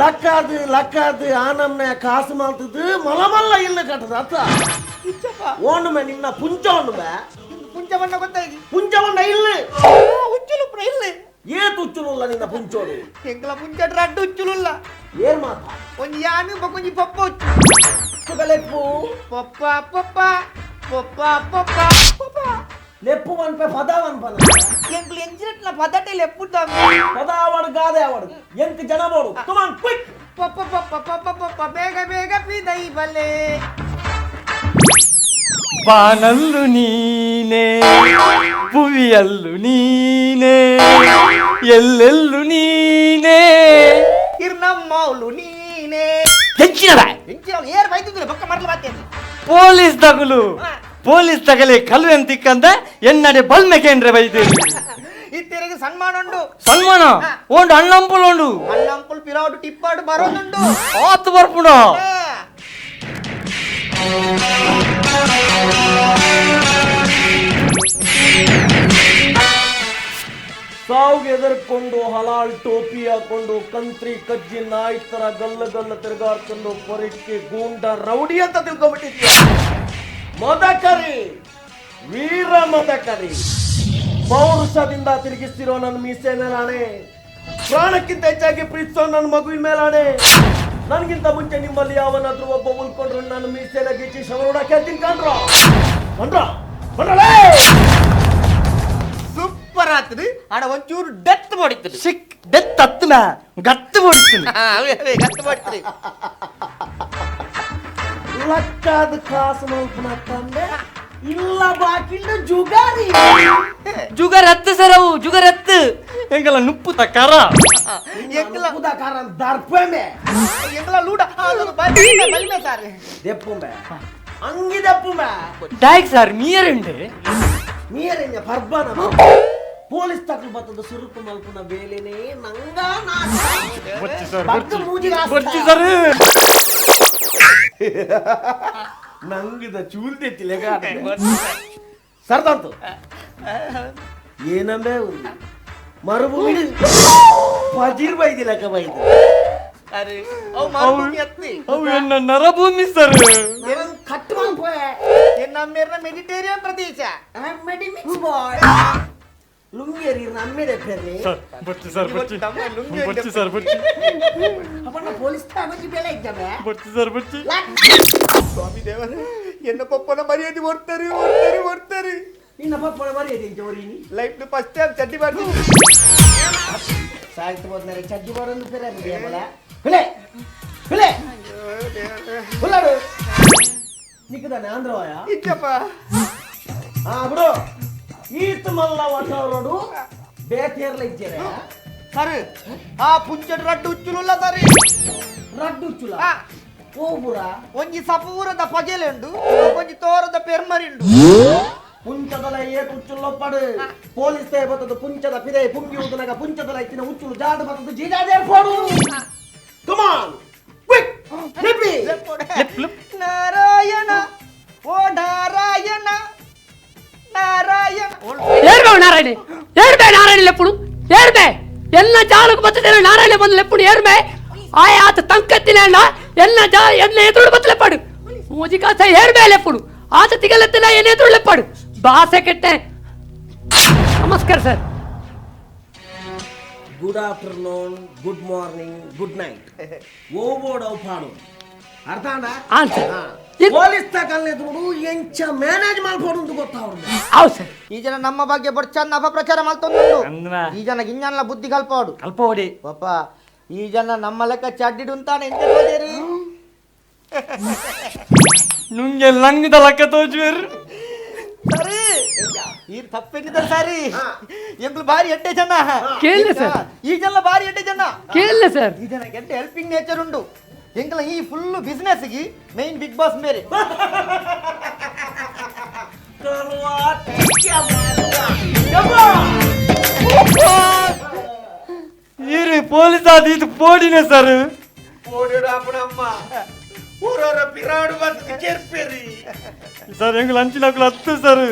ಲಕ್ಕಾದು ಲಕ್ಕಾದು ಆನಮ್ನೆ ಕಾಸು ಮಾಲ್ತದು ಮಲಮಲ್ಲ ಇಲ್ಲ ಕಟ್ಟದ ಅತ್ತ ಓಣುಮೆ ನಿನ್ನ ಪುಂಚ ಓಣುಮೆ ಪುಂಚವನ್ನ ಗೊತ್ತಾಗಿ ಪುಂಚವನ್ನ ಇಲ್ಲ ಉಚ್ಚುಲು ಪುರ ಇಲ್ಲ ಏತ್ ಉಚ್ಚುಲುಲ್ಲ ನಿನ್ನ ಪುಂಚೋಡು ಎಂಕಲ ಪುಂಚಡ್ ರಡ್ಡು ಉಚ್ಚುಲುಲ್ಲ ಏರ್ ಮಾತ ಒಂಜಿ ಯಾನು ಬೊಕೊಂಜಿ ಪಪ್ಪ ಉಚ್ಚು ಸುಗಲೆಪ್ಪು ಪಪ್ಪ ಪಪ್ಪ ಪಪ್ಪ ಪಪ್ಪ ಪಪ್ಪ ಲೆಪ್ಪು ವನ್ಪೆ ಪದ ವನ್ಪನ ಎಂಕುಲು ಎಂಜಿನಟ್ಲ ಪದಟೆ ಲೆಪ್ಪು ಪದ ಅವಡು ಗಾದೆ ಅವಡು ಎಂಕ್ ಜನ ಬೋಡು ಕಮಾನ್ ಕ್ವಿಕ್ ಪಪ್ಪ ಪಪ್ಪ ಪಪ್ಪ ಪಪ್ಪ ಬೇಗ ಬೇಗ ಪಿದೈ ಬಲೆ ಬಾನಲ್ಲು ನೀನೇ ಭುವಿಯಲ್ಲು ನೀನೇ ಎಲ್ಲೆಲ್ಲು ನೀನೇ ಇರ್ನಮ್ಮೌಲು ನೀನೇ ಎಂಚಿನದ ಎಂಚಿನ ಏರ್ ಬೈತಿದ್ರು ಪಕ್ಕ ಮರಲು ಬಾತೇನೆ ಪೊಲೀಸ್ ತಗುಲು ಪೊಲೀಸ್ ತಗಲೆ ಕಲ್ವೆನ್ ತಿಕ್ಕಂದ ಎನ್ನಡೆ ಬಲ್ಮೆ ಕೇಂದ್ರ ಬೈದೇರಿ ಇತ್ತಿರಿಗೆ ಸನ್ಮಾನ ಉಂಡು ಸನ್ಮಾನ ಓಂಡು ಅಣ್ಣಂಪುಲ್ ಉಂಡು ಅಣ್ಣಂಪುಲ್ ಪಿರಾಡು ಟಿಪ್ಪಾಡು ಬರೋದುಂಡು ಆತು ಬರ್ಪುಣ ಸಾವ್ಗೆ ಎದರ್ಕೊಂಡು ಹಲಾಲ್ ಟೋಪಿ ಹಾಕೊಂಡು ಕಂತ್ರಿ ಕಜ್ಜಿ ನಾಯಿ ತರ ಗಲ್ಲ ಗಲ್ಲ ತಿರುಗಾಡ್ಕೊಂಡು ಪೊರಕ್ಕೆ ಗೂಂಡ ರೌಡಿ ಅಂತ ತಿಳ್ಕೊಂಡ್ಬಿಟ್ಟಿದ್ಯ. ಮದಕರಿ ವೀರ ಮದಕರಿ ಪೌರುಷದಿಂದ ತಿರುಗಿಸ್ತಿರೋ ನನ್ನ ಮೀಸೆ ಮೇಲಾಣೆ, ಪ್ರಾಣಕ್ಕಿಂತ ಹೆಚ್ಚಾಗಿ ಪ್ರೀತಿಸೋ ನನ್ನ ಮಗುವಿನ ಮೇಲಾಣೆ, ನನಗಿಂತ ಮುಂಚೆ ನಿಮ್ಮಲ್ಲಿ ಯಾವನಾದ್ರೂ ಒಬ್ಬ ಉಳ್ಕೊಂಡ್ರು ನನ್ನ ಮೀಸೆನ ಗಿಚ್ಚಿ ಶವರೋಡ ಕೇಳ್ತೀನಿ ಕಣ್ರೋ ಕಣ್ರೋ ಕಣ್ರಲೇ. ಸೂಪರ್ ಆತದು ಆಡ ಒಂಚೂರು ಡೆತ್ ಮಾಡಿತ್ತು ಸಿಕ್ ಡೆತ್ ಅತ್ತನ ಗತ್ತು ಹೊಡಿತೀನಿ ಗತ್ತು ಮಾಡಿತ್ರಿ ಲಕ್ಕಾದ ಕಾಸು ಮಲ್ಪನ ತಂದೆ ಇಲ್ಲ ಬಾಕಿಂಡ ಜುಗಾರಿ ಜುಗಾರ್ ಹತ್ತು ಸರ್ ಅವು ಜುಗಾರ್ ಹತ್ತು ಎಂಗಲ ನುಪ್ಪುತ ಕರ ಎಂಗಲ ಕರ ದರ್ಪೆಮೆ ಎಂಗಲ ಲೂಡ ಬಲಿಮೆ ಬಲಿಮೆ ಸರ್ ದೆಪ್ಪುಮೆ ಅಂಗಿ ದೆಪ್ಪುಮೆ ಡಾಯ್ಕ್ ಸರ್ ಮೀಯರುಂಡೆ ಮೀಯರೆಂಜ ಪರ್ಬನ ಪೊಲೀಸ್ ತಕಲು ಬತ್ತದ ಸುರುಕು ಮಲ್ಪುನ ಬೇಲೆನೇ ನಂಗ ಬಚ್ಚಿ ಸರ್ ಬಚ್ಚಿ ಸರ್ ನಂಗದ ಚೂಲ್ ತೆತ್ತಿಲೆ ಸರ್ದಂತು ಏನಂಬೆ ಮರುಭೂಮಿ ಪಜಿರ್ ಬೈದಿಲಕ ಬೈದು ಅವು ಎನ್ನ ನರಭೂಮಿ ಸರ್ ಎನ್ನ ಮೆಡಿಟೇರಿಯನ್ ಪ್ರದೇಶ ಮೆಡಿಮಿಕ್ಸ್ ಬಾಯ್ ಲುಂಗೇರಿ ನಮ್ಮಿದೆ ಪೆರ್ರಿ ಸರ್ ಬಚ್ಚಿ ಸರ್ ಬಚ್ಚಿ ಬಚ್ಚಿ ಸರ್ ಬಚ್ಚಿ ಅಪ್ಪಣ್ಣ ಪೊಲೀಸ್ ಠಾಣೆಗೆ ಬೆಲೆ ಇದ್ದಾವೆ ಬಚ್ಚಿ ಸರ್ ಬಚ್ಚಿ ಸ್ವಾಮಿ ದೇವರೇ ಎನ್ನ ಪಪ್ಪನ ಮರ್ಯಾದೆ ಹೊರ್ತಾರೆ ಹೊರ್ತಾರೆ ಹೊರ್ತಾರೆ ನಿನ್ನ ಪಪ್ಪನ ಮರ್ಯಾದೆ ಜೋರಿನಿ ಲೈಫ್ ಫಸ್ಟ್ ಟೈಮ್ ಚಡ್ಡಿ ಬಾರ್ದು ಸಾಯ್ತು ಹೋದ್ಮೇಲೆ ಚಡ್ಡಿ ಬಾರೊಂದು ಪೆರ ಬಲ ಹುಲೆ ಹುಲೆ ಹುಲ್ಲಾಡು ನಿಕ್ಕದಾನೆ ಆಂಧ್ರವಾಯ ಇಚ್ಚಪ್ಪ ಹಾ ಬಿಡು ಈತ ಮಲ್ಲ ವಟವರೋಡು ಬೇತೇರ್ಲ ಇಜ್ಜರೆ ಸರ್ ಆ ಪುಂಚಡ್ ರಡ್ಡು ಉಚ್ಚುಲುಲ್ಲ ಸರ್ ರಡ್ಡು ಉಚ್ಚುಲ ಓಬುರ ಒಂಜಿ ಸಪೂರದ ಪಜೆಲೆ ಉಂಡು ಒಂಜಿ ತೋರದ ಪೆರ್ಮರಿ ಉಂಡು ಪುಂಚದಲ ಏತ್ ಉಚ್ಚುಲ್ಲೊಪ್ಪಡು ಪೊಲೀಸ್ ಬತ್ತದ ಪುಂಚದ ಪಿದೆ ಪುಂಗಿ ಉದನಗ ಪುಂಚದಲ ಇತ್ತಿನ ಉಚ್ಚುಲು ಜಾಡು ಬತ್ತದ ಜೀಜಾದೇರ್ ಫೋಡು ಕಮಾನ್ ಕ್ವಿಕ್ ಲಿಪಿ ನಾರಾಯಣ ಓ ನಾರಾಯಣ ನಾರಾಯಣ ಏರ್ಬೆ ನಾರಾಯಣ ಏರ್ಬೆ ನಾರಾಯಣ ಲೆಪ್ಪುಡು ಏರ್ಬೆ ಎಲ್ಲ ಜಾಲಕ್ಕೆ ಬರ್ತದೆ ನಾರಾಯಣ ಬಂದು ಲೆಪ್ಪುಡು ಏರ್ಬೆ ಆಯ ಆತ ತಂಕತ್ತಿನ ಎಲ್ಲ ಜಾ ಎಲ್ಲ ಎದುರು ಬತ್ತು ಲೆಪ್ಪಾಡು ಮೂಜಿ ಕಾಸ ಏರ್ಬೆ ಲೆಪ್ಪುಡು ಆತ ತಿಗಲೆತ್ತಿನ ಏನ ಎದುರು ಲೆಪ್ಪಾಡು ಬಾಸೆ ಕೆಟ್ಟೆ. ನಮಸ್ಕಾರ sir. Good afternoon, good morning, good night. ಓಬೋಡ್ ಅವು ಪಾಡು ಅರ್ಥ ಆಂಡ? ಆನ್ ಸರ್. ಪೊಲೀಸ್ ತಕಲ್ನೆದುರು ಎಂಚ ಮ್ಯಾನೇಜ್ ಮಲ್ಪೊಡು ಗೊತ್ತಾವೊಡು. ಹೌದು ಸರ್. ಈ ಜನ ನಮ್ಮ ಬಗ್ಗೆ ಬೊಡ್ಚನ್ನ ಅಪಪ್ರಚಾರ ಮಲ್ತೊಂದುಂಡು. ಈ ಜನ ಗಿಂಜನ್ಲ ಬುದ್ಧಿ ಕಲ್ಪೋಡು. ಕಲ್ಪೋಡಿ ಪಾಪ ಈ ಜನ ನಮ್ಮ ಲೆಕ್ಕ ಚಡ್ಡಿಡುಂತಾನೆ ಎಂತ ತೋಜೇರು. ನುಂಗೆ ಲಂಗದ ಲೆಕ್ಕ ತೋಜುವೆರು. ಸರಿ ಈ ತಪ್ಪೆಂಗಿದ್ದಾರೆ ಸಾರಿ. ಎಂಕ್ಲು ಬಾರಿ ಎಡ್ಡೆ ಜನ. ಕೇಳಿ ಸರ್. ಈ ಜನ ಬಾರಿ ಎಡ್ಡೆ ಜನ. ಕೇಳಿ ಸರ್. ಈ ಜನ ಎಡ್ಡೆ ಹೆಲ್ಪಿಂಗ್ ನೇಚರ್ ಉಂಡು. ಎಂಕ್ಲ ಈ ಫುಲ್ ಬಿಸ್ನೆಸ್ ಗಿ main big boss ಮೇರೆ. ಈರು ಪೊಲೀಸ್ ಆದ ಇದು ಪೋಡಿನ ಸರ್. ಪೋಡಿಡು ಅಪ್ಪನಮ್ಮ ಊರವರ ಪಿರಾಡು ಬಂದು ಚೇರ್ಪೇರಿ ಸರ್. ಎಂಗ್ ಲಂಚಿನಕುಲು ಹತ್ತು ಸರ್.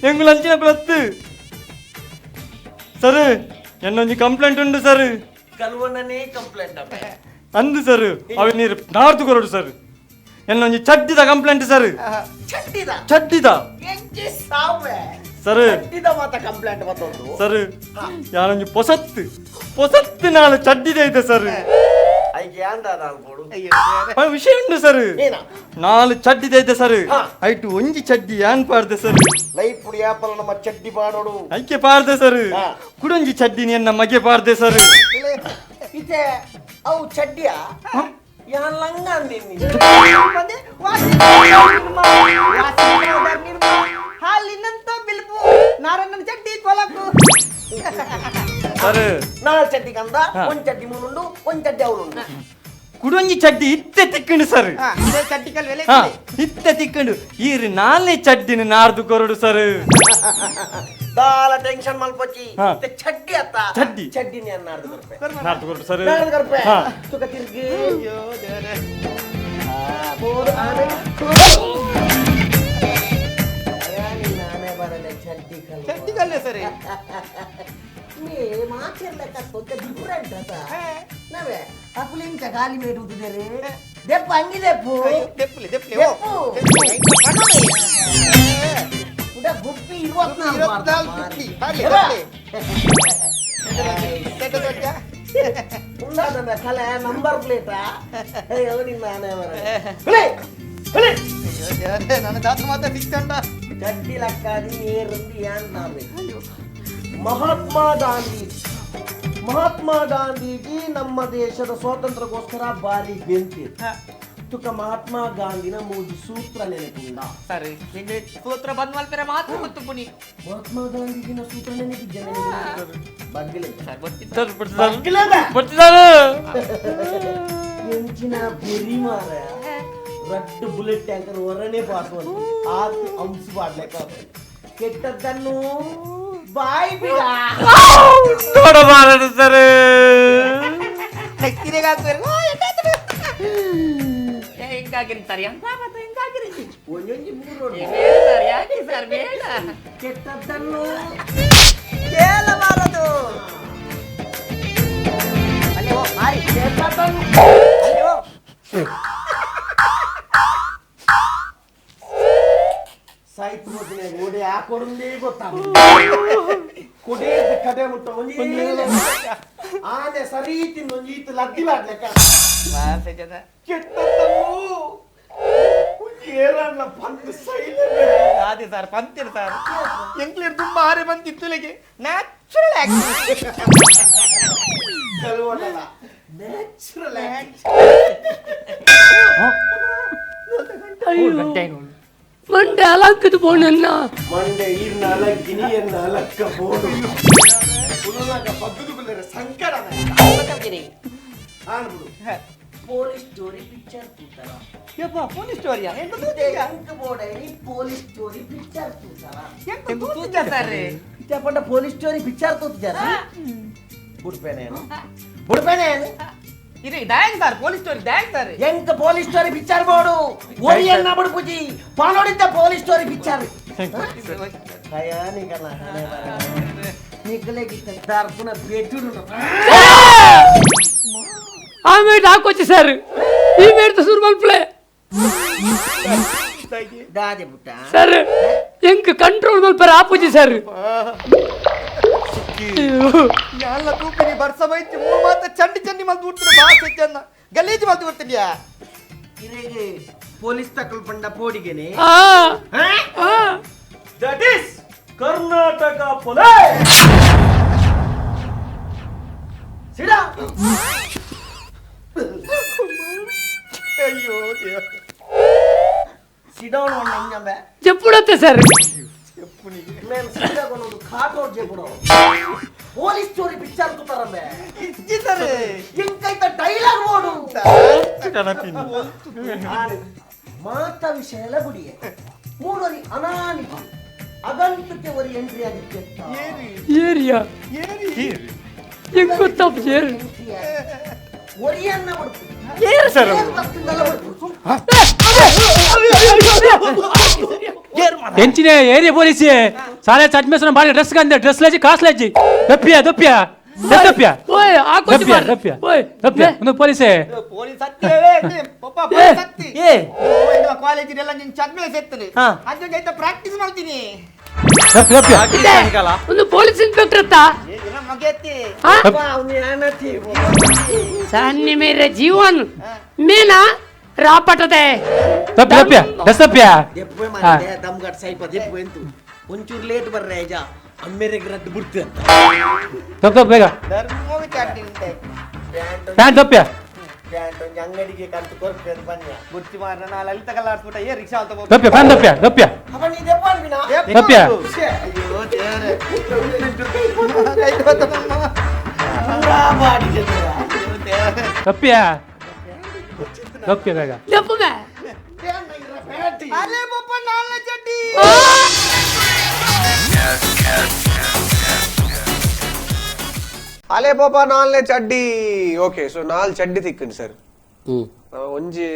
ಎಂಗ್ ಲಂಚಿನಕುಲು ಹತ್ತು ಸರ್. ಎನ್ನೊಂಜಿ ಕಂಪ್ಲೇಂಟ್ ಉಂಡು ಸರ್. ಕಲ್ವಣ್ಣನೇ ಕಂಪ್ಲೇಂಟ್ ಅಂದು ಸರ್. ಅವ ನೀರು ನಾರ್ದು ಕೊರಡು ಸರ್. ಎನ್ನೊಂಜಿ ಚಡ್ಡಿದ ಕಂಪ್ಲೇಂಟ್ ಸರ್. ಚಡ್ಡಿದ ಚಡ್ಡಿದ ಸರ್. ಚಡ್ಡಿದ ಮಾತ ಕಂಪ್ಲೇಂಟ್ ಮತ್ತೊಂದು ಸರ್. ಯಾರೊಂಜಿ ಪೊಸತ್ತು ಪೊಸತ್ತು ನಾಳು ಚಡ್ಡಿದ ಐತೆ ಸರ್. ವಿಷಯ ಉಂಟು ಸರ್. ನಾಲು ಚಡ್ಡಿದ ಐತೆ ಸರ್. ಐಟು ಒಂಜಿ ಚಡ್ಡಿ ಏನ್ ಪಾಡ್ದೆ ಸರ್. ಲೈಫ್ ಯಾಪಲ ನಮ್ಮ ಚಡ್ಡಿ ಪಾಡೋಡು ಐಕೆ ಪಾಡ್ದೆ ಸರ್. ಕುಡೊಂಜಿ ಚಡ್ಡಿ ಎನ್ನ ಮಗೆ ಪಾಡ್ದೆ ಸರ್. ಇತ್ತೆ ಅವು ಚಡ್ಡಿಯ ಯಾನ್ ಲಂಗ ಅಂದಿನಿ ಹಾಲಿನಂತ ಬಿಲ್ಪು ನಾರಣ್ಣನ ಚಡ್ಡಿ ಕೊಲಕು ಸರ್. ನಾಲ್ ಚಡ್ಡಿ ಕಂದ ಒಂದ್ ಚಡ್ಡಿ ಮುನುಂಡು ಒಂದ್ ಚಡ್ಡಿ ಅವನುಂಡು. ಕುಡೊಂಜಿ ಚಡ್ಡಿ ಇತ್ತೆ ತಿಕ್ಕಂಡು ಸರ್. ಚಡ್ಡಿ ಕಲ್ವೆಲೆ ಇತ್ತೆ ತಿಕ್ಕಂಡು ಈರು ನಾಲ್ನೇ ಚಡ್ಡಿನ ನಾರ್ದು ಕೊರಡು ಸರ್. ದಾಲ ಟೆನ್ಷನ್ ಮಲ್ಪೊಚ್ಚಿ ಚಡ್ಡಿ ಅತ್ತ ಚಡ್ಡಿ ಚಡ್ಡಿನಿ ನಾರ್ದು ಕೊರ್ಪೆ ನಾರ್ದು ಕೊರಡು ಸರ್. ನಾರ್ದು ಕೊರ್ಪೆ ತುಕ ತಿರ್ಗಿ ಅಯ್ಯೋ ದೇವರೇ. ಬೋರು ಆನೆ ನಾನೇ ಬರಲೆ ಚಡ್ಡಿ ಕಲ್ ಚಡ್ಡಿ ಕಲ್ಲೆ ಸರಿ. ಮೇ ಮಾಚಿರ್ಲೆಕ್ಕ ತೊಂತ ಡಿಫರೆಂಟ್ ಅತ್ತ ನಾವೇ ಅಕುಲಿಂಚ ಗಾಲಿ ಮೇಟ್ ಉದ್ದಿದ್ದಾರೆ ದೆಪ್ಪು ಅಂಗಿ ದೆಪ್ಪು ದೆಪ್ಪುಲಿ ದೆಪ್ಪುಲಿ ದೆಪ್ಪು ಉಡ ಗುಪ್ಪಿ 24 ಗುಪ್ಪಿ ಬಾರ್ಲಿ ಉಂಡಾದ ಕಲೆ ನಂಬರ್ ಪ್ಲೇಟಾ. ಅಯ್ಯೋ ನಿನ್ನ ನಾನೇ ಬರಲೆ ನನ್ನ ದಾತ ಮಾತ ಸಿಕ್ತಂಡ ಚಡ್ಡಿ ಲಕ್ಕಾದಿ ನೀರಂದು ಏನ್ ನಾವೆ. ಮಹಾತ್ಮ ಗಾಂಧಿ ಮಹಾತ್ಮ ಗಾಂಧೀಜಿ ನಮ್ಮ ದೇಶದ ಸ್ವಾತಂತ್ರ್ಯಕ್ಕೋಸ್ಕರ ಬಾರಿ ಬೆಂತಿ ತುಕ ಮಹಾತ್ಮ ಗಾಂಧಿನ ಮೂಜಿ ಸೂತ್ರ ನೆನಪುಂಡ ಸರಿ. ನಿಂಗೆ ಸೂತ್ರ ಬಂದ್ ಮಲ್ಪೆರೆ ಮಾತ್ರ ಗೊತ್ತು ಪುನಿ. ಮಹಾತ್ಮ ಗಾಂಧೀಜಿನ ಸೂತ್ರ ನೆನಪಿದ್ದೆ ಬಗ್ಗಿಲೆ ಎಂಚಿನ ಬೆರಿ ಮಾರ ರಡ್ಡು ಬುಲೆಟ್ ಟ್ಯಾಂಕರ್ ಹೊರನೇ ಪಾಸ್ ಆತು ಅಂಶ ಮಾಡ್ಲಿಕ್ಕ ಕೆಟ್ಟದ್ದನ್ನು ಬಾಯ್ ಬಿಡ ನೋಡಬಾರದು ಸರ್. ಕೆಟ್ಟದ್ದನ್ನು ಕೇಳಬಾರದು. ಅಲ್ಲೋ ಮಾರಿ ಕೆಟ್ಟದ್ದನ್ನು ಅಲ್ಲೋ ಸಾಯ್ತು ಮೊದಲೇ ಓಡಿ ಹಾಕೊಡುಂದೇ ಗೊತ್ತಾಗ ಕೊಡೇ ಕಡೆ ಮುಟ್ಟ ಒಂಜಿ ಆನೆ ಸರಿ ತಿಂದು ಒಂಜಿ ಈತ ಲದ್ದಿ ಮಾಡ್ಲೆಕ್ಕ ಕೆಟ್ಟದ್ದನ್ನು ಒಂಜಿ ಏರಣ್ಣ ಪಂದು ಸೈಲೆಂಟ್ ಅದೇ ಸರ್ ಪಂತಿರು ಸರ್. ಎಂಕ್ಲಿರ್ ತುಂಬ ಆರೆ ಬಂತಿತ್ತುಲೆಗೆ ನ್ಯಾಚುರಲ್ ಆಕ್ಟಿಂಗ್ ಕಲ್ವಡಲ್ಲ ನ್ಯಾಚುರಲ್ ಆಕ್ಟಿಂಗ್. ಮಂಡೆ ಅಲಂಕದ ಬೋನನ್ನ ಮಂಡೆ ಈರ್ನ ಅಲಂಕಿನಿ ಎನ್ನ ಅಲಕ್ಕ ಬೋನು ಉಲುನಾಗ ಬಗ್ಗುದು ಬಿಲ್ಲರೆ ಸಂಕಟ ಆನ್ಬಿಡು. Police story picture ತೂತಾರ ಯಪ್ಪ ಪೊಲೀಸ್ ಸ್ಟೋರಿಯಾ ಎಂತ ಅಂಕ ಬೋಡೈನಿ police story picture ತೂತಾರ ಎಂತ ತೂತ ಸರ್. ಪಂಡ police story picture ತೂತಿದ್ದಾರೆ. ಬುಡ್ಪೇನೇನು ಬುಡ್ಪೇನೇನು ಇದು ಡ್ಯಾಂಗ್ sir police story ಡ್ಯಾಂಗ್ sir. ಎಂತ police story picture ಬೋಡು ಒರಿಯನ್ನ ಬುಡ್ಪುಜಿ ಪಾನೋಡಿದ್ದ police story picture ఆమె నాకు వచ్చేసారు ఈ మేడతో సూర్మల్పులే ಸರ್ ಎಂಕ್ ಕಂಟ್ರೋಲ್ ಮಲ್ಪರ ಆಪುಜಿ ಸರ್. ಯಾಲ್ಲ ತೂಪಿನಿ ಬರ್ಸ ಬೈತಿ ಮೂರು ಮಾತ ಚಂಡಿ ಚಂಡಿ ಮಲ್ತು ಬಿಡ್ತೀನಿ ಭಾಷೆ ಚಂದ ಗಲೀಜು ಮಲ್ತು ಬಿಡ್ತೀನಿಯಾ. ಇರೆಗೆ ಪೊಲೀಸ್ ತಕಲ್ ಪಂಡ ಪೋಡಿಗೆನೆ. That is Karnataka police. ಸಿಡಾ. ಅಯ್ಯೋ ಸಿಡೋಣ ನಂಗೆ చెప్పుడొత్తే సార్. నేను ಸೀದಾಗೊಂಡು ಖಾಟೋಡ್ ಜೆಪುಡು police story picture ತುತಾರಂಬೆ ಇಜ್ಜಿತಾರೆ ಇಂಕೈತ ಡೈಲಾಗ್ ಬೋಡು ಮಾತ ವಿಷಯಲ ಗುಡಿಯೆ ಮೂರರಿ ಅನಾನಿ ಅಗಂತಕ್ಕೆ ಒರಿ ಎಂಟ್ರಿ ಆಗಿತ್ತು. ಏರಿಯಾ ಎಂಕು ತಪ್ಪು ಏರು ಒರಿಯನ್ನ ಬಿಡ್ತು ಏರು ಸರ್. ಎಂಚಿನ ಏರಿಯಾ ಪೊಲೀಸ್ ಸಾಲೆ ಚಟ್ಮೇಸನ ಬಾರಿ ಡ್ರೆಸ್ ಕಂದೆ ಡ್ರೆಸ್ ಲಜ್ಜಿ ಕಾಸ್ ಲಜ್ಜಿ ದಪ್ಪಿಯ ದಪ್ಪಿಯ ದಪ್ಪಿಯ ಓಯ್ ಆ ಕೊಚ್ಚಿ ದಪ್ಪಿಯ ದಪ್ಪಿಯ ದಪ್ಪಿಯ ಒಂದು ಪೊಲೀಸೇ ಪೊಲೀಸ್ ಸತ್ಯವೇ ಪಪ್ಪ ಪೊಲೀಸ್ ಸತ್ತಿ ಏ ಕಾಲೇಜ್ ಎಲ್ಲ ನಿನ್ ಚಟ್ಮೇಸ್ ಎತ್ತನೆ ಅದನ್ನ ಪ್ರಾಕ್ಟೀಸ್ ಮಾಡ್ತೀನಿ. ಒಂದು ಪೊಲೀಸ್ ಇನ್ಸ್ಪೆಕ್ಟರ್ ಅತ್ತ ಸನ್ನಿ ಮೇರೆ ಜೀವನ್ ಮೇನಾ ರಾಪಟದೆ ದಮ್ಗಟ್ ಸೈಪ ದೆಪ್ಪು ಎಂತು ಒಂಚೂರು ಲೇಟ್ ಬರ್ರೆ ಜಾ ಅಮ್ಮೇರೆಗೆ ರದ್ದು ಬಿಡ್ತು ಅಂತ ತಪ್ಪ ಬೇಗ ಪ್ಯಾಂಟ್ ತಪ್ಪ್ಯಾ ಪ್ಯಾಂಟ್ ಒಂಜಿ ಅಂಗಡಿಗೆ ಕಂತು ಕೊರ್ಪೆ ಅಂತ ಬನ್ನಿ ಬುರ್ಚಿ ಮಾರ ನಾ ಲಲಿತ ಕಲ್ಲಾಡ್ಸ್ಬಿಟ್ಟ ಏ ರಿಕ್ಷಾ ಅಂತ ತಪ್ಪ್ಯಾ ಪ್ಯಾಂಟ್ ತಪ್ಪ್ಯಾ ತಪ್ಪ್ಯಾ ಅಪ್ಪ ನೀ ದೆಪ್ಪ ಅನ್ಬಿನಾ ತಪ್ಪ್ಯಾ ಅಯ್ಯೋ ದೇವರೇ ಪೂರಾ ಬಾಡಿ ತಪ್ಪ್ಯಾ ತಪ್ಪ್ಯಾ ಬೇಗ ದಪ್ಪು ಮೇ ಅರೆ ಬಪ್ಪ ನಾಲ್ನೇ ಚಡ್ಡಿ. ಅಲೆ ಪಾಪ ನಾಲ್ನೇ ಚಡ್ಡಿ. ಓಕೆ ಸೊ ನಾಲ್ ಚಡ್ಡಿ ತಿಕ್ಕಂಡು ಸರ್. ಒಂಜಿ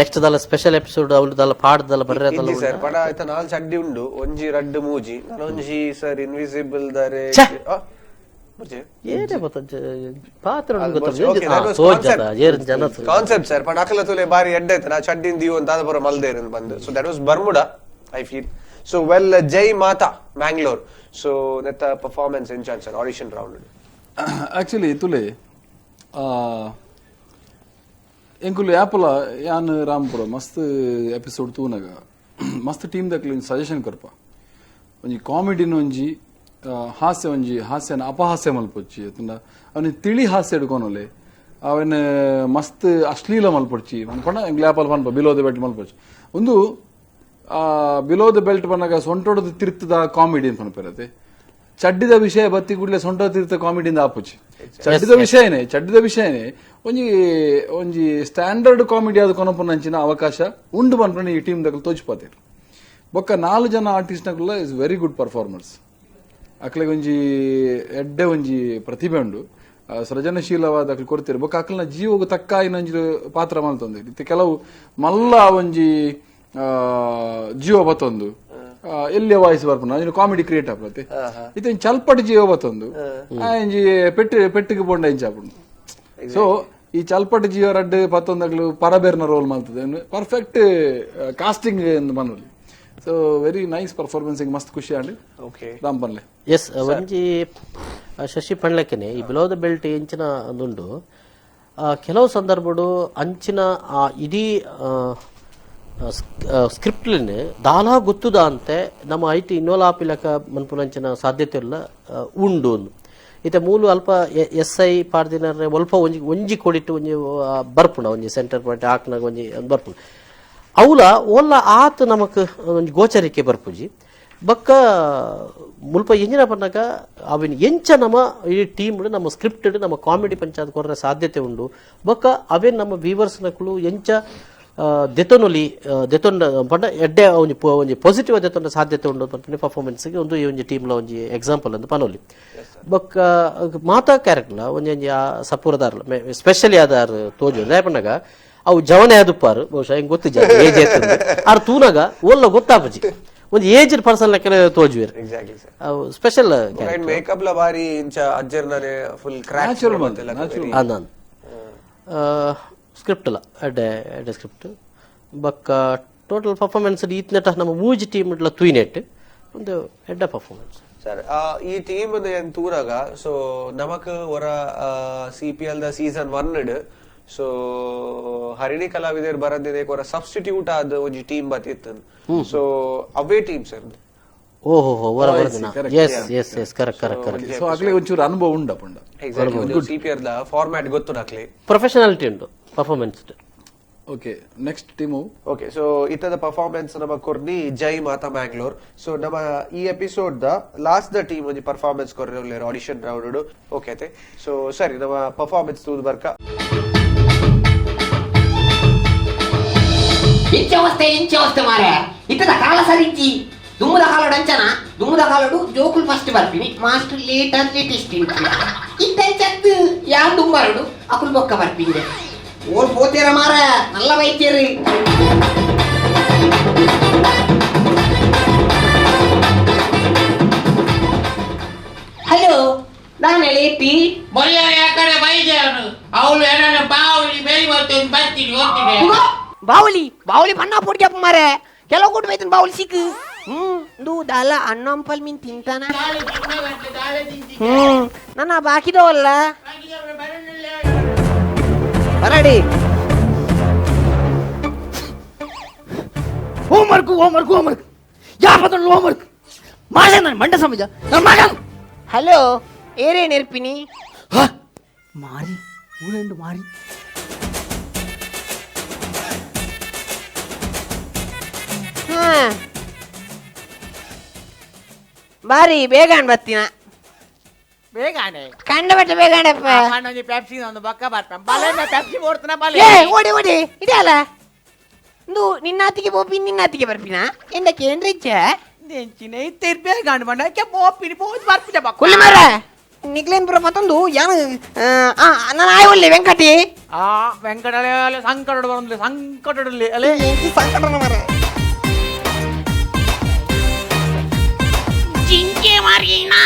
ನೆಕ್ಸ್ಟ್ ದಲ್ಲ ಸ್ಪೆಷಲ್ ಎಪಿಸೋಡ್ ಅವಳು ದಲ್ಲ ಪಾಡ್ದಲ್ಲ ಬರ್ರೆ ಇಜ್ಜಿ ಸರ್ ಪಡ ಆಯ್ತಾ ನಾಲ್ ಚಡ್ಡಿ ಉಂಡು ಒಂಜಿ ರಡ್ಡು ಮೂಜಿ ನನೊಂಜಿ ಸರ್ ಇನ್ವಿಸಿಬಲ್ ದರೆ ಏನೇ ಗೊತ್ತ ಪಾತ್ರ ಕಾನ್ಸೆಪ್ಟ್ ಸರ್ ಪಡ ಅಕಲ ತುಲೆ ಬಾರಿ ಎಡ್ಡೆ ಆಯ್ತು ನಾ ಚಡ್ಡಿನ ದಿವು ಅಂತ ಪೂರ ಮಲ್ದೇರ್ ಬಂದು. So that was Bermuda I feel. So well Jai Mata Mangalore. So ನೆತ್ತ performance in charge sir audition round. Actually ತುಲೆ ಎಂಕುಲು ಯಾಪಲ ಯಾನ್ ರಾಮ್ಪುರ ಮಸ್ತ್ ಎಪಿಸೋಡ್ ತೂನಗ ಮಸ್ತ್ ಟೀಮ್ ದಕ್ಲು ಸಜೆಷನ್ ಕೊರ್ಪ ಒಂಜಿ ಕಾಮಿಡಿನ ಒಂಜಿ ಹಾಸ್ಯ ಒಂಜಿ ಹಾಸ್ಯನ ಅಪಹಾಸ್ಯ ಮಲ್ಪೊಚ್ಚಿ ಅತ್ತಂಡ ಅವನ ತಿಳಿ ಹಾಸ್ಯ ಹಿಡ್ಕೊನೊಲೆ ಅವನ ಮಸ್ತ್ ಅಶ್ಲೀಲ ಮಲ್ಪೊಡ್ಚಿ ಪಂಡ ಎಂಕ್ಲು ಯಾಪಲ್ ಪನ್ಪ below the belt ಮಲ್ಪೊಚ್ಚಿ ಒಂದು below the belt ಬಂದಾಗ ಸೊಂಟೊಡದು ತಿರ್ತದ ಕಾಮಿಡಿ ಅಂತ ಪನ್ಪಿರತ್ತೆ. ಚಡ್ಡಿದ ವಿಷಯ ಬತ್ತಿ ಕೂಡಲೇ ಸೊಂಟ ತೀರ್ಥ ಕಾಮಿಡಿಯಿಂದ ಆಪುಚಿ ಚಡ್ಡಿದ ವಿಷಯನೇ ಚಡ್ಡಿದ ವಿಷಯನೇ ಒಂಜಿ ಒಂಜಿ ಸ್ಟ್ಯಾಂಡರ್ಡ್ ಕಾಮಿಡಿ ಅದು ಕೊನಪುನಂಚಿನ ಅವಕಾಶ ಉಂಡು ಪನ್ಪುನ ಈ ಟೀಮ್ ದಕಲು ತೋಚಿಪಾತೇರು. ಬೊಕ್ಕ ನಾಲ್ ಜನ artist Nakula is very good performers. ಅಕ್ಲೆಗ್ ಒಂಜಿ ಎಡ್ಡೆ ಒಂಜಿ ಪ್ರತಿಭೆ ಉಂಡು ಸೃಜನಶೀಲವಾದ ಅಕ್ಲು ಕೊಡ್ತೀರಿ. ಬೊಕ್ಕ ಅಕ್ಲನ ಜೀವಗ್ ತಕ್ಕ ಇನ್ನೊಂಜಿ ಪಾತ್ರ ಮಲ್ತೊಂದು ಇತ್ತೆ ಕೆಲವು ಮಲ್ಲ ಒಂಜಿ ಜೀವ ಬತ್ತೊಂದು ಎಲ್ಲಿಯ ವಾಯ್ಸ್ ಬರ್ಪುನ ಅಂಚಿನ ಕಾಮಿಡಿ ಕ್ರಿಯೇಟ್ ಆಪುನತೆ ಇತ್ತೆ ಚಲ್ಪಟ್ ಜೀವ ಬತ್ತೊಂದು ಇಂಜಿ ಪೆಟ್ಟು ಪೆಟ್ಟಿಗೆ ಪೋಂಡ ಇಂಚ ಆಪುಂಡು. ಸೊ ಈ ಚಲ್ಪಟ್ ಜೀವ ರಡ್ಡ್ ಪತ್ತೊಂದಕ್ಲು ಪರಬೇರ್ನ ರೋಲ್ ಮಲ್ತದೆ ಪರ್ಫೆಕ್ಟ್ ಕಾಸ್ಟಿಂಗ್ ಮನೋಲಿ. So very nice performance ಮಸ್ತ್ ಖುಷಿ ಆಂಡ್ ರಾಮ್ ಪನ್ಲೆ. ಎಸ್ ಒಂಜಿ ಶಶಿ ಪಣ್ಲಕ್ಕೆನೆ ಈ below the belt ಎಂಚಿನ ಒಂದುಂಡು ಕೆಲವು ಸಂದರ್ಭಡು ಅಂಚಿನ ಆ ಇಡೀ ಸ್ಕ್ರಿಪ್ಟ್ಲಿನ ದಾಲಾ ಗೊತ್ತುದ ಅಂತೆ ನಮ್ಮ I T ಇನ್ನೋಲಾಪಿಲಕ ಮನ್ಪುನಂಚಿನ ಸಾಧ್ಯತೆ ಇಲ್ಲ ಉಂಡು. ಇತ್ತೆ ಮೂಲು ಅಲ್ಪ ಎಸ್ I ಪಾಡ್ದಿನ ಒಲ್ಪ ಒಂಜಿ ಒಂಜಿ ಕೊಡಿಟ್ಟು ಒಂಜಿ ಬರ್ಪುಣ ಒಂಜಿ ಸೆಂಟರ್ ಪಾಯಿಂಟ್ ಹಾಕ್ನಾಗ ಒಂಜಿ ಬರ್ಪುಣ ಅವಲ ಓಲ್ಲ ಆತ ನಮಕ್ ಒಂಜಿ ಗೋಚರಿಕೆ ಬರ್ಪುಜಿ. ಬೊಕ್ಕ ಮುಲ್ಪ ಎಂಜಿನ ಪನ್ನಗ ಅವಿನ ಎಂಚ ನಮ್ಮ ಈ ಟೀಮ್ ನಮ್ಮ ಸ್ಕ್ರಿಪ್ಟ್ ನಮ್ಮ ಕಾಮಿಡಿ ಪಂಚಾಯತ್ ಕೊರ್ರೆ ಸಾಧ್ಯತೆ ಉಂಡು. ಬೊಕ್ಕ ಅವೇನ್ ನಮ್ಮ ವೀವರ್ಸ್ ನಕುಲು ಎಂಚ ದೆತೊನೊಲಿ ದೆತೊಂಡ ಪಂಡ ಎಡ್ಡೆ ಒಂಜಿ ಒಂಜಿ ಪಾಸಿಟಿವ್ ದೆತೊಂಡ ಸಾಧ್ಯತೆ ಉಂಡು ಪನ್ಪಿನ ಪರ್ಫಾರ್ಮೆನ್ಸ್ಗೆ ಒಂದು ಈ ಒಂಜಿ ಟೀಮ್ಲ ಒಂಜಿ ಎಕ್ಸಾಂಪಲ್ ಅಂದ್ ಪನೊಲಿ. ಬೊಕ್ಕ ಮಾತಾ ಕ್ಯಾರೆಕ್ಟರ್ಲ ಒಂಜಿ ಒಂಜಿ ಸಪೂರದಾರ್ಲ ಸ್ಪೆಷಲಿ ಆದಾರ್ ತೋಜು ದಾಯೆ ಪನ್ನಗ ಅವು ಜವನೆ ಆದುಪ್ಪಾರು ಬಹುಶಃ ಹಿಂಗೆ ಗೊತ್ತಿಜ್ಜ ಏಜ್ ಆಯ್ತಂದು ಆರ್ ತೂನಗ ಓಲ್ಲ ಗೊತ್ತಾಪುಜಿ ಒಂಜಿ ಏಜ್ ಪರ್ಸನ್ ಲೆಕ್ಕನೆ ತೋಜುವೆರ್ ಅವು ಸ್ಪೆಷಲ್ ಮೇಕಪ್ ಲ ಬಾರಿ ಇಂಚ ಅಜ್ಜರ್ನನೆ full crack natural script ಅಲ್ಲ ಎಡ್ಡೆ ಎಡ್ಡೆ ಸ್ಕ್ರಿಪ್ಟ್. ಬೊಕ್ಕ ಟೋಟಲ್ ಪರ್ಫಾರ್ಮೆನ್ಸ್ ಈತ್ನೆಟ ನಮ್ಮ ಮೂಜಿ ಟೀಮ್ ಇಡ್ಲ ತೂಯಿನೆಟ್ ಒಂದು ಎಡ್ಡೆ ಪರ್ಫಾರ್ಮೆನ್ಸ್ ಸರ್. ಈ ಟೀಮ್ ಏನ್ ತೂನಗ ಸೊ ನಮಕ್ ಒರ C P L the season 1 So Harini ಕಲಾವಿದರ್ ಬರದಿದೆ ಕೊರ substitute ಆದ ಒಂಜಿ ಟೀಮ್ ಬತ್ತಿತ್ತು. ಸೊ ಅವೇ ಟೀಮ್ ಸರ್. ಓಹೋ yes yes yes correct correct correct. So ಅಗ್ಲೇ ಒಂಚೂರು ಅನುಭವ ಉಂಡಪಂಡ. Exactly CPR the format ಗೊತ್ತು ನಾಕ್ಲೆ ಪ್ರೊಫೆಷನಾಲಿಟಿ ಉಂಟು performance. Okay next team. Okay so ಇತದ performance ನಮ್ಮ ಕೊರ್ನಿ ಜೈ ಮಾತಾ ಮ್ಯಾಂಗ್ಳೂರ್. ಸೊ ನಮ್ಮ ಈ episode the last the team ಒಂಜಿ ಪರ್ಫಾರ್ಮೆನ್ಸ್ ಕೊರ್ರೆ audition round. Okay ಅತೆ ಸೊ ಸರಿ ನಮ್ಮ ಪರ್ಫಾರ್ಮೆನ್ಸ್ ತೂದು ಬರ್ಕ. ಇಂಚವಸ್ಥೆ ಇಂಚವಸ್ಥೆ ಮಾರೆ ಇತದ ಕಾಲ ಸರಿಜ್ಜಿ ದುಮ್ಮದ ಕಾಲಡು ಅಂಚನ ದುಮ್ಮದ ಕಾಲಡು ಜೋಕುಲ್ ಫಸ್ಟ್ ಬರ್ತೀನಿ master late and latest ಇದ್ದಂಚದ್ದು ಯಾನ್ ದುಂಬಾರಡು ಅಕುಲ್ ಬೊಕ್ಕ ಬರ್ತೀನಿ ಓಲ್ ಪೋತೇರ ಮಾರ ನಲ್ಲ ವೈದ್ಯರು. ಹಲೋ ನಾನು ಲೇಟಿ ಮೊಲ್ಲ ಯಾಕಡೆ ಬೈದೇವನು ಅವಳು ಏನೋ ಬಾವುಲಿ ಬೇಲಿ ಬರ್ತೇನೆ ಬರ್ತೀನಿ ಹೋಗ್ತೀನಿ. ಬಾವುಲಿ ಬಾವುಲಿ ಬಣ್ಣ ಪೊಡಿಯಪ್ಪ ಮಾರೆ ಕೆಲವು ಕೊಟ್ಟು ಬೈತಾನೆ ಬಾವುಲಿ ಸಿಕ್ಕು. ದಾಲ ಅಣ್ಣಂಪಲ್ ಮೀನ್ ತಿಂತಾನ. ನನ್ನ ಬಾಕಿದವಲ್ಲ ಬರಡಿ. Homework homework homework ಯಾಪದೊಂದು homework ಮಾಡ ನನ್ನ ಮಂಡ ಸಮಾಜ ನನ್ನ ಮಗ. ಹಲೋ ಏರೇ ನೆರ್ಪಿನಿ ಮಾರಿ ಊರೆಂಡು ಮಾರಿ. ಹಾ ಬಾರಿ ಬೇಗಾಣ್ ಬತ್ತಿನ ಬೇಗಾನೆ ಕಂಡ ಬಟ್ಟೆ ಬೇಗಾಣಪ್ಪ. ಒಂಜಿ ಪೆಪ್ಸಿ ಒಂದು ಬೊಕ್ಕ ಬರ್ಪ ಬಲೆ ಪೆಪ್ಸಿ ಓಡ್ತಾನ ಬಲೆ. ಏ ಓಡಿ ಓಡಿ ಇದೆಯಲ್ಲ ಇಂದು ನಿನ್ನಾತಿಗೆ ಪೋಪಿ ನಿನ್ನಾತಿಗೆ ಬರ್ಪಿನ ಎಂದಕ್ಕೆ ಏನ್ರಿಚ್ಚ ನೆಂಚಿನ ಇತ್ತಿರ್ ಬೇಗಾಣ್ ಬಂಡ ಪೋಪಿನಿ ಪೋಜ್ ಬರ್ಪಿನ ಬೊಕ್ಕ ಕುಲ್ಲಿ ಮಾರ ನಿಕ್ಲೇನ್ ಪುರ ಮತ್ತೊಂದು ಯಾನು ನಾನು ಆಯ್ ಒಲ್ಲೆ ವೆಂಕಟಿ. ಆ ವೆಂಕಟ ಸಂಕಟ ಬರಂದ್ಲೆ ಸಂಕಟ ಅಲೆ ಸಂಕಟ ಮಾರ. ಜಿಂಕೆ ಮಾರಿನಾ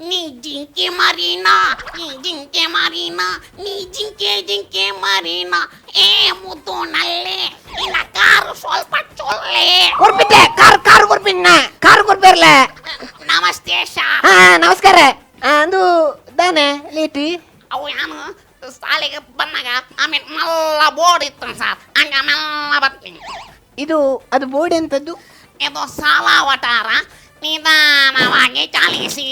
ನೀ ಜಿಂಕೆ ಮಾರಿನಾ ನೀ ಜಿಂಕೆ ಮಾರಿನಾ ನೀ ಜಿಂಕೆ ಜಿಂಕೆ ಮಾರಿನಾ ಏ ಮುದ್ದು ನಲ್ಲೆ ನಿನ್ನ ಕಾರು ಸ್ವಲ್ಪ ಚೊಲ್ಲೆ ಕೊರ್ಪಿಟ್ಟೆ ಕಾರ್ ಕಾರ್ ಕೊರ್ಪಿನ್ನ ಕಾರ್ ಕೊರ್ಪಿರ್ಲ. ನಮಸ್ತೆ ಶಾ. ಹಾ ನಮಸ್ಕಾರ. ಅಂದು ದಾನೆ ಲೇಟಿ ಅವು ಯಾನು ಶಾಲೆಗೆ ಬಂದಾಗ ಆಮೇಲೆ ಮಲ್ಲ ಬೋರ್ಡ್ ಇತ್ತು ಸರ್ ಹಂಗ ಮಲ್ಲ ಬರ್ತೀನಿ. ಇದು ಅದು ಬೋರ್ಡ್ ಎಂತದ್ದು? ಇದು ಸಾಲಾ ವಟಾರ ನಿಧಾನವಾಗಿ ಚಾಲಿಸಿ.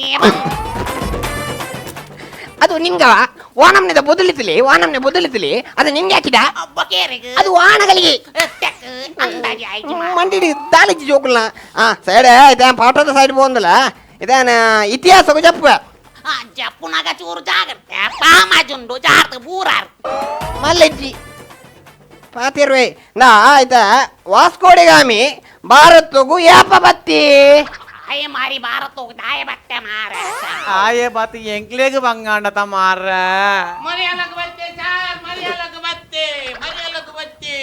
ಅದು ನಿಂಗವ ವಾನಮ್ನೆದ ಬದಲಿತಲಿ ವಾನಮ್ನೆ ಬದಲಿತಲಿ ಅದು ನಿಂಗೆ ಹಾಕಿದ ಅದು ವಾನಗಳಿಗೆ ಮಂಡಿಡಿ ದಾಲಿಜಿ ಜೋಕುಲ್ನ. ಆ ಸೈಡ್ ಇದ ಪಾಠದ ಸೈಡ್ ಬಂದಲ್ಲ ಇದಾನ ಇತಿಹಾಸ ಜಪ್ಪ ಜಪ್ಪುನಾಗ ಚೂರು ಜಾಗ್ರತೆ ಪಾಮಾಜುಂಡು ಜಾರ್ತ ಬೂರಾರ್ ಮಲ್ಲಜ್ಜಿ ಪಾತಿರ್ವೆ ನಾ ಆಯ್ತಾ ವಾಸ್ಕೋಡಿಗಾಮಿ ಭಾರತಗೂ ಯಾಪ ಬತ್ತಿ ಆಯೆ ಮಾರಿ ಭಾರತ ದಾಯ ಬಟ್ಟೆ ಮಾರ ಆಯೆ ಬಾತಿ ಎಂಕ್ಲೇಗ್ ಬಂಗಾಂಡತ ಮಾರ ಮಲಯಾಳಕ್ಕೆ ಬತ್ತೆ ಸಾರ್ ಮಲಯಾಳಕ್ಕೆ ಬತ್ತೆ ಮಲಯಾಳಕ್ಕೆ ಬತ್ತೆ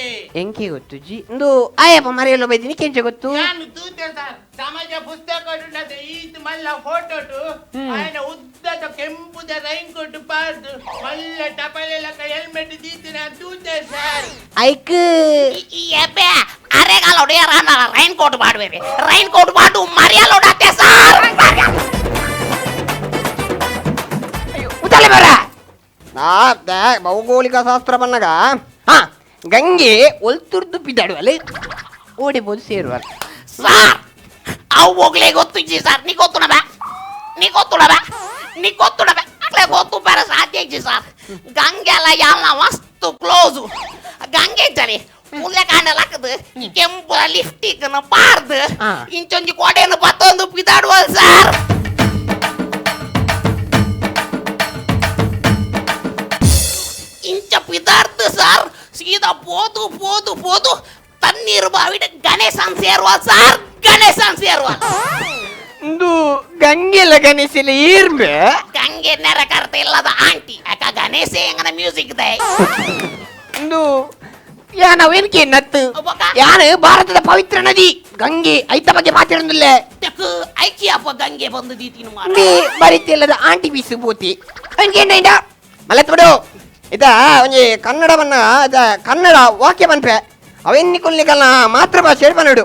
ಎಂಕಿ ಗೊತ್ತು ಜಿ ಇಂದು ಆಯಪ್ಪ ಮರೆಯಲ್ಲ ಬೈದಿನಿ ಕೆಂಚ ಗೊತ್ತು ನಾನು ತೂತೆ ಸರ್ ಸಮಾಜ ಪುಸ್ತಕ ಈತ ಮಲ್ಲ ಫೋಟೋ ಆಯನ ಉದ್ದದ ಕೆಂಪುದ ರೈನ್ ಕೋಟ್ ಪಾರ್ದು ಮಲ್ಲ ಟಪಲೆಲ್ಲ ಹೆಲ್ಮೆಟ್ ದೀತು ನಾನು ತೂತೆ ಸರ್ ಐಕ್ ಎಬ್ಬೆ ಅರೆಗಾಲೋಡು ಯಾರ ರೈನ್ ಕೋಟ್ ಮಾಡುವೆ ರೈನ್ ಕೋಟ್ ಮಾಡು ಮರಿಯಲೋಡತ್ತೆ ಸರ್. ಉತ್ತಲೆ ಬರ ನಾ ಭೌಗೋಳಿಕ ಶಾಸ್ತ್ರ ಬನ್ನಗ ಹಾ ಗಂಗೆ ಒಲ್ತುರ್ದು ಬಿದ್ದಾಡುವಲ್ಲಿ ಓಡಿಬೋದು ಸೇರುವ ಸರ್ ಅವು ಹೋಗ್ಲೇ ಗೊತ್ತಿಜ್ಜಿ ಸರ್ ನೀ ಗೊತ್ತುಣಬ ನೀ ಗೊತ್ತುಣಬ ನೀ ಗೊತ್ತುಣಬ ಅಗ್ಲೇ ಗೊತ್ತು ಬೇರೆ ಸಾಧ್ಯ ಇಜ್ಜಿ ಸರ್. ಗಂಗೆಲ್ಲ ಯಾವ ವಸ್ತು ಕ್ಲೋಸು ಗಂಗೆ ಇದ್ದಾರೆ ಮುಲ್ಲೆ ಕಾಂಡಲಾಕದು ಕೆಂಪು ಲಿಫ್ಟಿಕ್ ಪಾರ್ದು ಇಂಚೊಂಜಿ ಕೋಟೆಯನ್ನು ಪತ್ತೊಂದು ಪಿದಾಡುವ ಸರ್. ಇಂಚ ಪಿದಾರ್ದು ಸರ್ ಸೀದಾ ಪೋದು ಪೋದು ಪೋದು ತಣ್ಣೀರು ಬಾವಿಡ ಗಣೇಶನ್ ಸೇರುವ ಸರ್ ಗಣೇಶನ್ ಸೇರುವ. ಇಂದು ಗಂಗೆಲ್ಲ ಗಣೇಶನ ಏರ್ಬೆ ಗಂಗೆ ನೆರ ಕರ್ತ ಇಲ್ಲದ ಆಂಟಿ ಅಕ್ಕ ಗಣೇಶ ಹೆಂಗನ ಮ್ಯೂಸಿಕ್ they ಇಂದು ಯಾನವೇನ್ಕೆ ನತ್ತು ಯಾನು ಭಾರತದ ಪವಿತ್ರ ನದಿ ಗಂಗೆ ಐತ ಬಗ್ಗೆ ಮಾತಾಡೋದಿಲ್ಲ ಐಕಿಯಪ್ಪ ಗಂಗೆ ಬಂದು ದೀತಿನ ಬರಿತಿಲ್ಲದ ಆಂಟಿ ಬೀಸು ಪೋತಿ ಅವನಿಗೆ ಮಲತ್ ಬಿಡು ಇದ ಒಂಜಿ ಕನ್ನಡವನ್ನ ಇದ ಕನ್ನಡ ವಾಕ್ಯ ಪನ್ಪೆ ಅವೆನ್ನಿಕೊಲ್ಲಿಕಲ್ಲ ಮಾತೃಭಾಷೆ ಪನ್ನಡು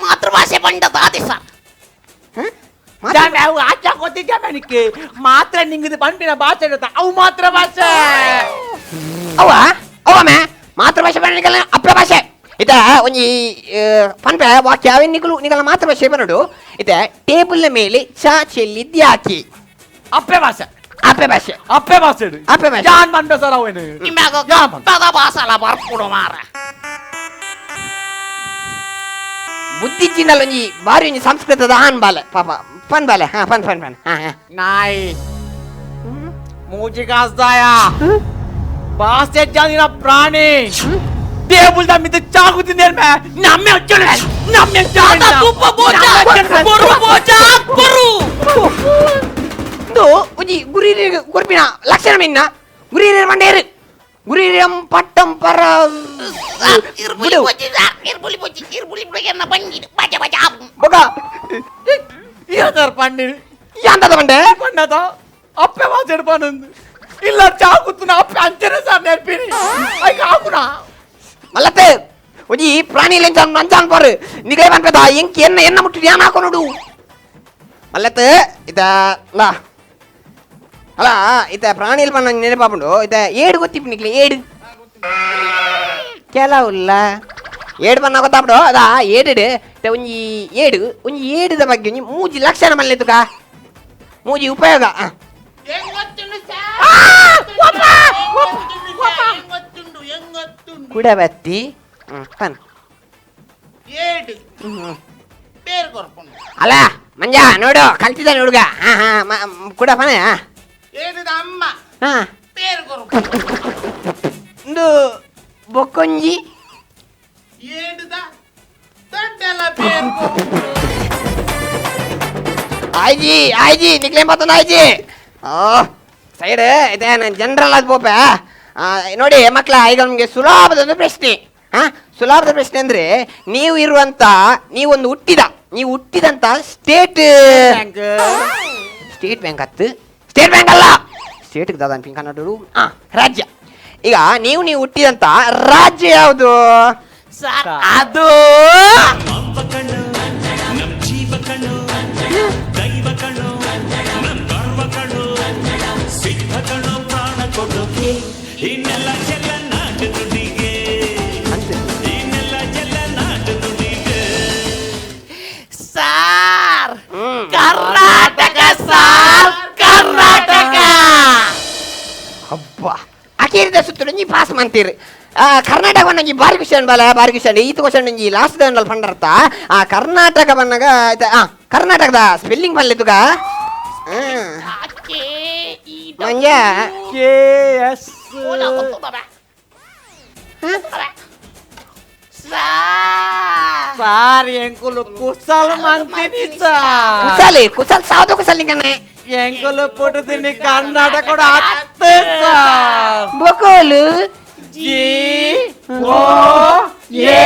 ಮಾತೃಭಾಷೆ ಪಂಡ ದಾದಿ ಸರ್ ಆಚೆ ಗೊತ್ತಿದ್ದ ನನಗೆ ಮಾತ್ರ ನಿಂಗದು ಪಂಪಿನ ಭಾಷೆ ಇರುತ್ತ ಅವು ಮಾತ್ರ ಭಾಷೆ. ಅವ ಅವ ಮೇ ಮಾತೃಭಾಷೆ ಪಂಡ ಅಪ್ಪ ಭಾಷೆ ಇತ ಒಂಜಿ ಪನ್ಪೆ ವಾಕ್ಯ ಅವೆ ನಿಕಲು ನಿಕಲ ಮಾತೃಭಾಷೆ ಬನ್ನಡು ಇತ ಟೇಬಲ್ ಮೇಲೆ ಚಾ ಚೆಲ್ಲಿದ್ಯಾಕಿ ಅಪ್ಪೆ ಭಾಷೆ ಅಪ್ಪೆ ಭಾಷೆ ಅಪ್ಪೆ ಭಾಷೆ ಅಪ್ಪೆ ಭಾಷೆ ಯಾನ್ ಪನ್ಪೆ ಸರ್ ಅವೇನು ನಿಮಗೆ ಭಾಷಲ ಬರ್ಪುಡು ಮಾರ ಬುದ್ಧಿಜಿನಲ್ಲ ಒಂಜಿ ಬಾರಿ ಒಂಜಿ ಸಂಸ್ಕೃತದ ಆನ್ ಬಾಲೆ ಪಾಪ ಪನ್ ಬಾಲೆ ಹಾ ಪನ್ ಪನ್ ಪನ್ ಹಾ ಹಾ ನಾಯಿ ಮೂಜಿ ಕಾಸ್ದಾಯ ಭಾಷೆ ಜಾನಿನ ಪ್ರಾಣಿ ಟೇಬಲ್ the ಮಿದ್ದ ಚಾಕು ತಿಂದೇರ್ ಮೇ ನಮ್ಮೆ ಅಚ್ಚಳೆ ನಮ್ಮೆ ಅಚ್ಚಳೆ ತುಪ್ಪ ಬೋಜ ಬರು ಬೋಜ ಬರು ಇಂದು ಒಂಜಿ ಗುರಿ ಗುರ್ಪಿನ ಲಕ್ಷಣ ಮಿನ್ನ ಗುರಿ ಮಂಡೇರು ಗುರಿರಂ ಪಟ್ಟಂ ಪರ ಇರ್ಬುಲಿ ಪೊಚ್ಚಿ ಸರ್ ಇರ್ಬುಲಿ ಪೊಚ್ಚಿ ಇರ್ಬುಲಿ ಎನ್ನ ಬಂಗಿಡು ಬಜ ಬಜ ಬೊಗ ಯಾದರ್ ಪಂಡಿ ಯಾಂದದ ಬಂಡೆ ಪಣ್ಣದ ಅಪ್ಪೆ ವಾಜೆಡ್ ಪನಂದು ಇಲ್ಲ ಚಾಕುತ್ತುನ ಅಪ್ಪೆ ಅಂಚನೆ ಸರ್ ನೆರ್ಪಿನಿ ಐಕ ಆಕುನ ಮಲ್ಲತ್ತೆ ಒಂಜಿ ಪ್ರಾಣಿ ಲೆಂಚಾನ್ ಅಂಚಾನ್ ಪಾರು ನಿಗಲೇ ಪನ್ಪೆದ ಎಂಕ್ ಎನ್ನ ಎನ್ನ ಮುಟ್ಟಿ ಯಾನ್ ಹಾಕೊನುಡು ಮಲ್ಲತ್ತೆ ಇತ ಲಾ ಅಲ್ಲ ಇತ ಪ್ರಾಣಿಲ್ ಪನ್ನ ನೆನಪಾಪುಂಡು ಇತ ಏಡು ಗೊತ್ತಿಪ್ಪು ನಿಕ್ಲೆ ಏಡು ಕೆಲವುಲ್ಲ ಏಡು ಪನ್ನ ಗೊತ್ತಾಪುಡು ಅದಾ ಏಡು ಇತ ಒಂಜಿ ಏಡು ಒಂಜಿ ಏಡುದ ಬಗ್ಗೆ ಒಂಜಿ ಮೂಜಿ ಲಕ್ಷಣ ಮಲ್ಲೆತುಕ ಮೂಜಿ ಉಪಯೋಗ ಕುಡಬತ್ತಿ ಪನ್ ಅಲ್ಲ ಮಂಜ ನೋಡು ಕಲ್ತಿದ್ದಾನೆ ಹುಡುಗ ಹಾ ಹಾ ಕುಡ ಪನ ಹಾ ಇಂದು ಬೊಕ್ಕೊಂಜಿ ಆಯ್ಜಿ ಆಯ್ಜಿ ನಿಕ್ಲೇನ್ ಬರ್ತದ ಆಯ್ಜಿ ಸೈಡ್ ಇದೆ ನಾನು ಜನರಲ್ ಆದ ಪೋಪೆ ನೋಡಿ ಮಕ್ಕಳ ಈಗ ನಿಮಗೆ ಸುಲಭದ ಒಂದು ಪ್ರಶ್ನೆ ಹಾ ಸುಲಭದ ಪ್ರಶ್ನೆ ಅಂದ್ರೆ ನೀವು ಇರುವಂತ ನೀವೊಂದು ಹುಟ್ಟಿದ ನೀವು ಹುಟ್ಟಿದಂತ state state bank ಹತ್ತು ಸ್ಟೇಟ್ ಬ್ಯಾಂಕ್ ಅಲ್ಲ ಸ್ಟೇಟ್ ದಾದ ಕನ್ನಡ ಹಾ ರಾಜ್ಯ ಈಗ ನೀವು ನೀವು ಹುಟ್ಟಿದಂತ ರಾಜ್ಯ ಯಾವುದು ಸರ್ ಅದು ಸರ್ ಕರ್ನಾಟಕ ಸರ್ ಕರ್ನಾಟಕ ಅಬ್ಬಾ ಅಕೇರಿದ ಸುತ್ತಲೂ ನೀ ಪಾಸ್ ಮಾಡ್ತೀರಿ ಕರ್ನಾಟಕ ಒಂಜಿ ಬಾರಿ ಖುಷಿ ಬಲ ಬಾರಿ ಖುಷಿ ಈತ ಕ್ವಶನ್ ಒಂಜಿ ಲಾಸ್ಟ್ ದಲ್ಲಿ ಪಂಡರ್ತ ಆ ಕರ್ನಾಟಕ ಬನ್ನಗ ಕರ್ನಾಟಕದ ಸ್ಪೆಲ್ಲಿಂಗ್ ಬಲ್ಲಿತುಗ ಮಂಜ ಕೆ S sir ಎಂಕುಲು ಕುಸಲ್ ಮಂತೀನಿ ಸರ್ ಕುಸಲಿ ಕುಸಲ್ ಸಾವ್ದ ಕುಸಲ್ ನಿಂಗನೆ ಎಂಕುಲು ಪುಟ್ಟುದಿನಿ ಕರ್ನಾಟಕ ಅತ್ತೆ sir ಬೊಕೋಲು G O A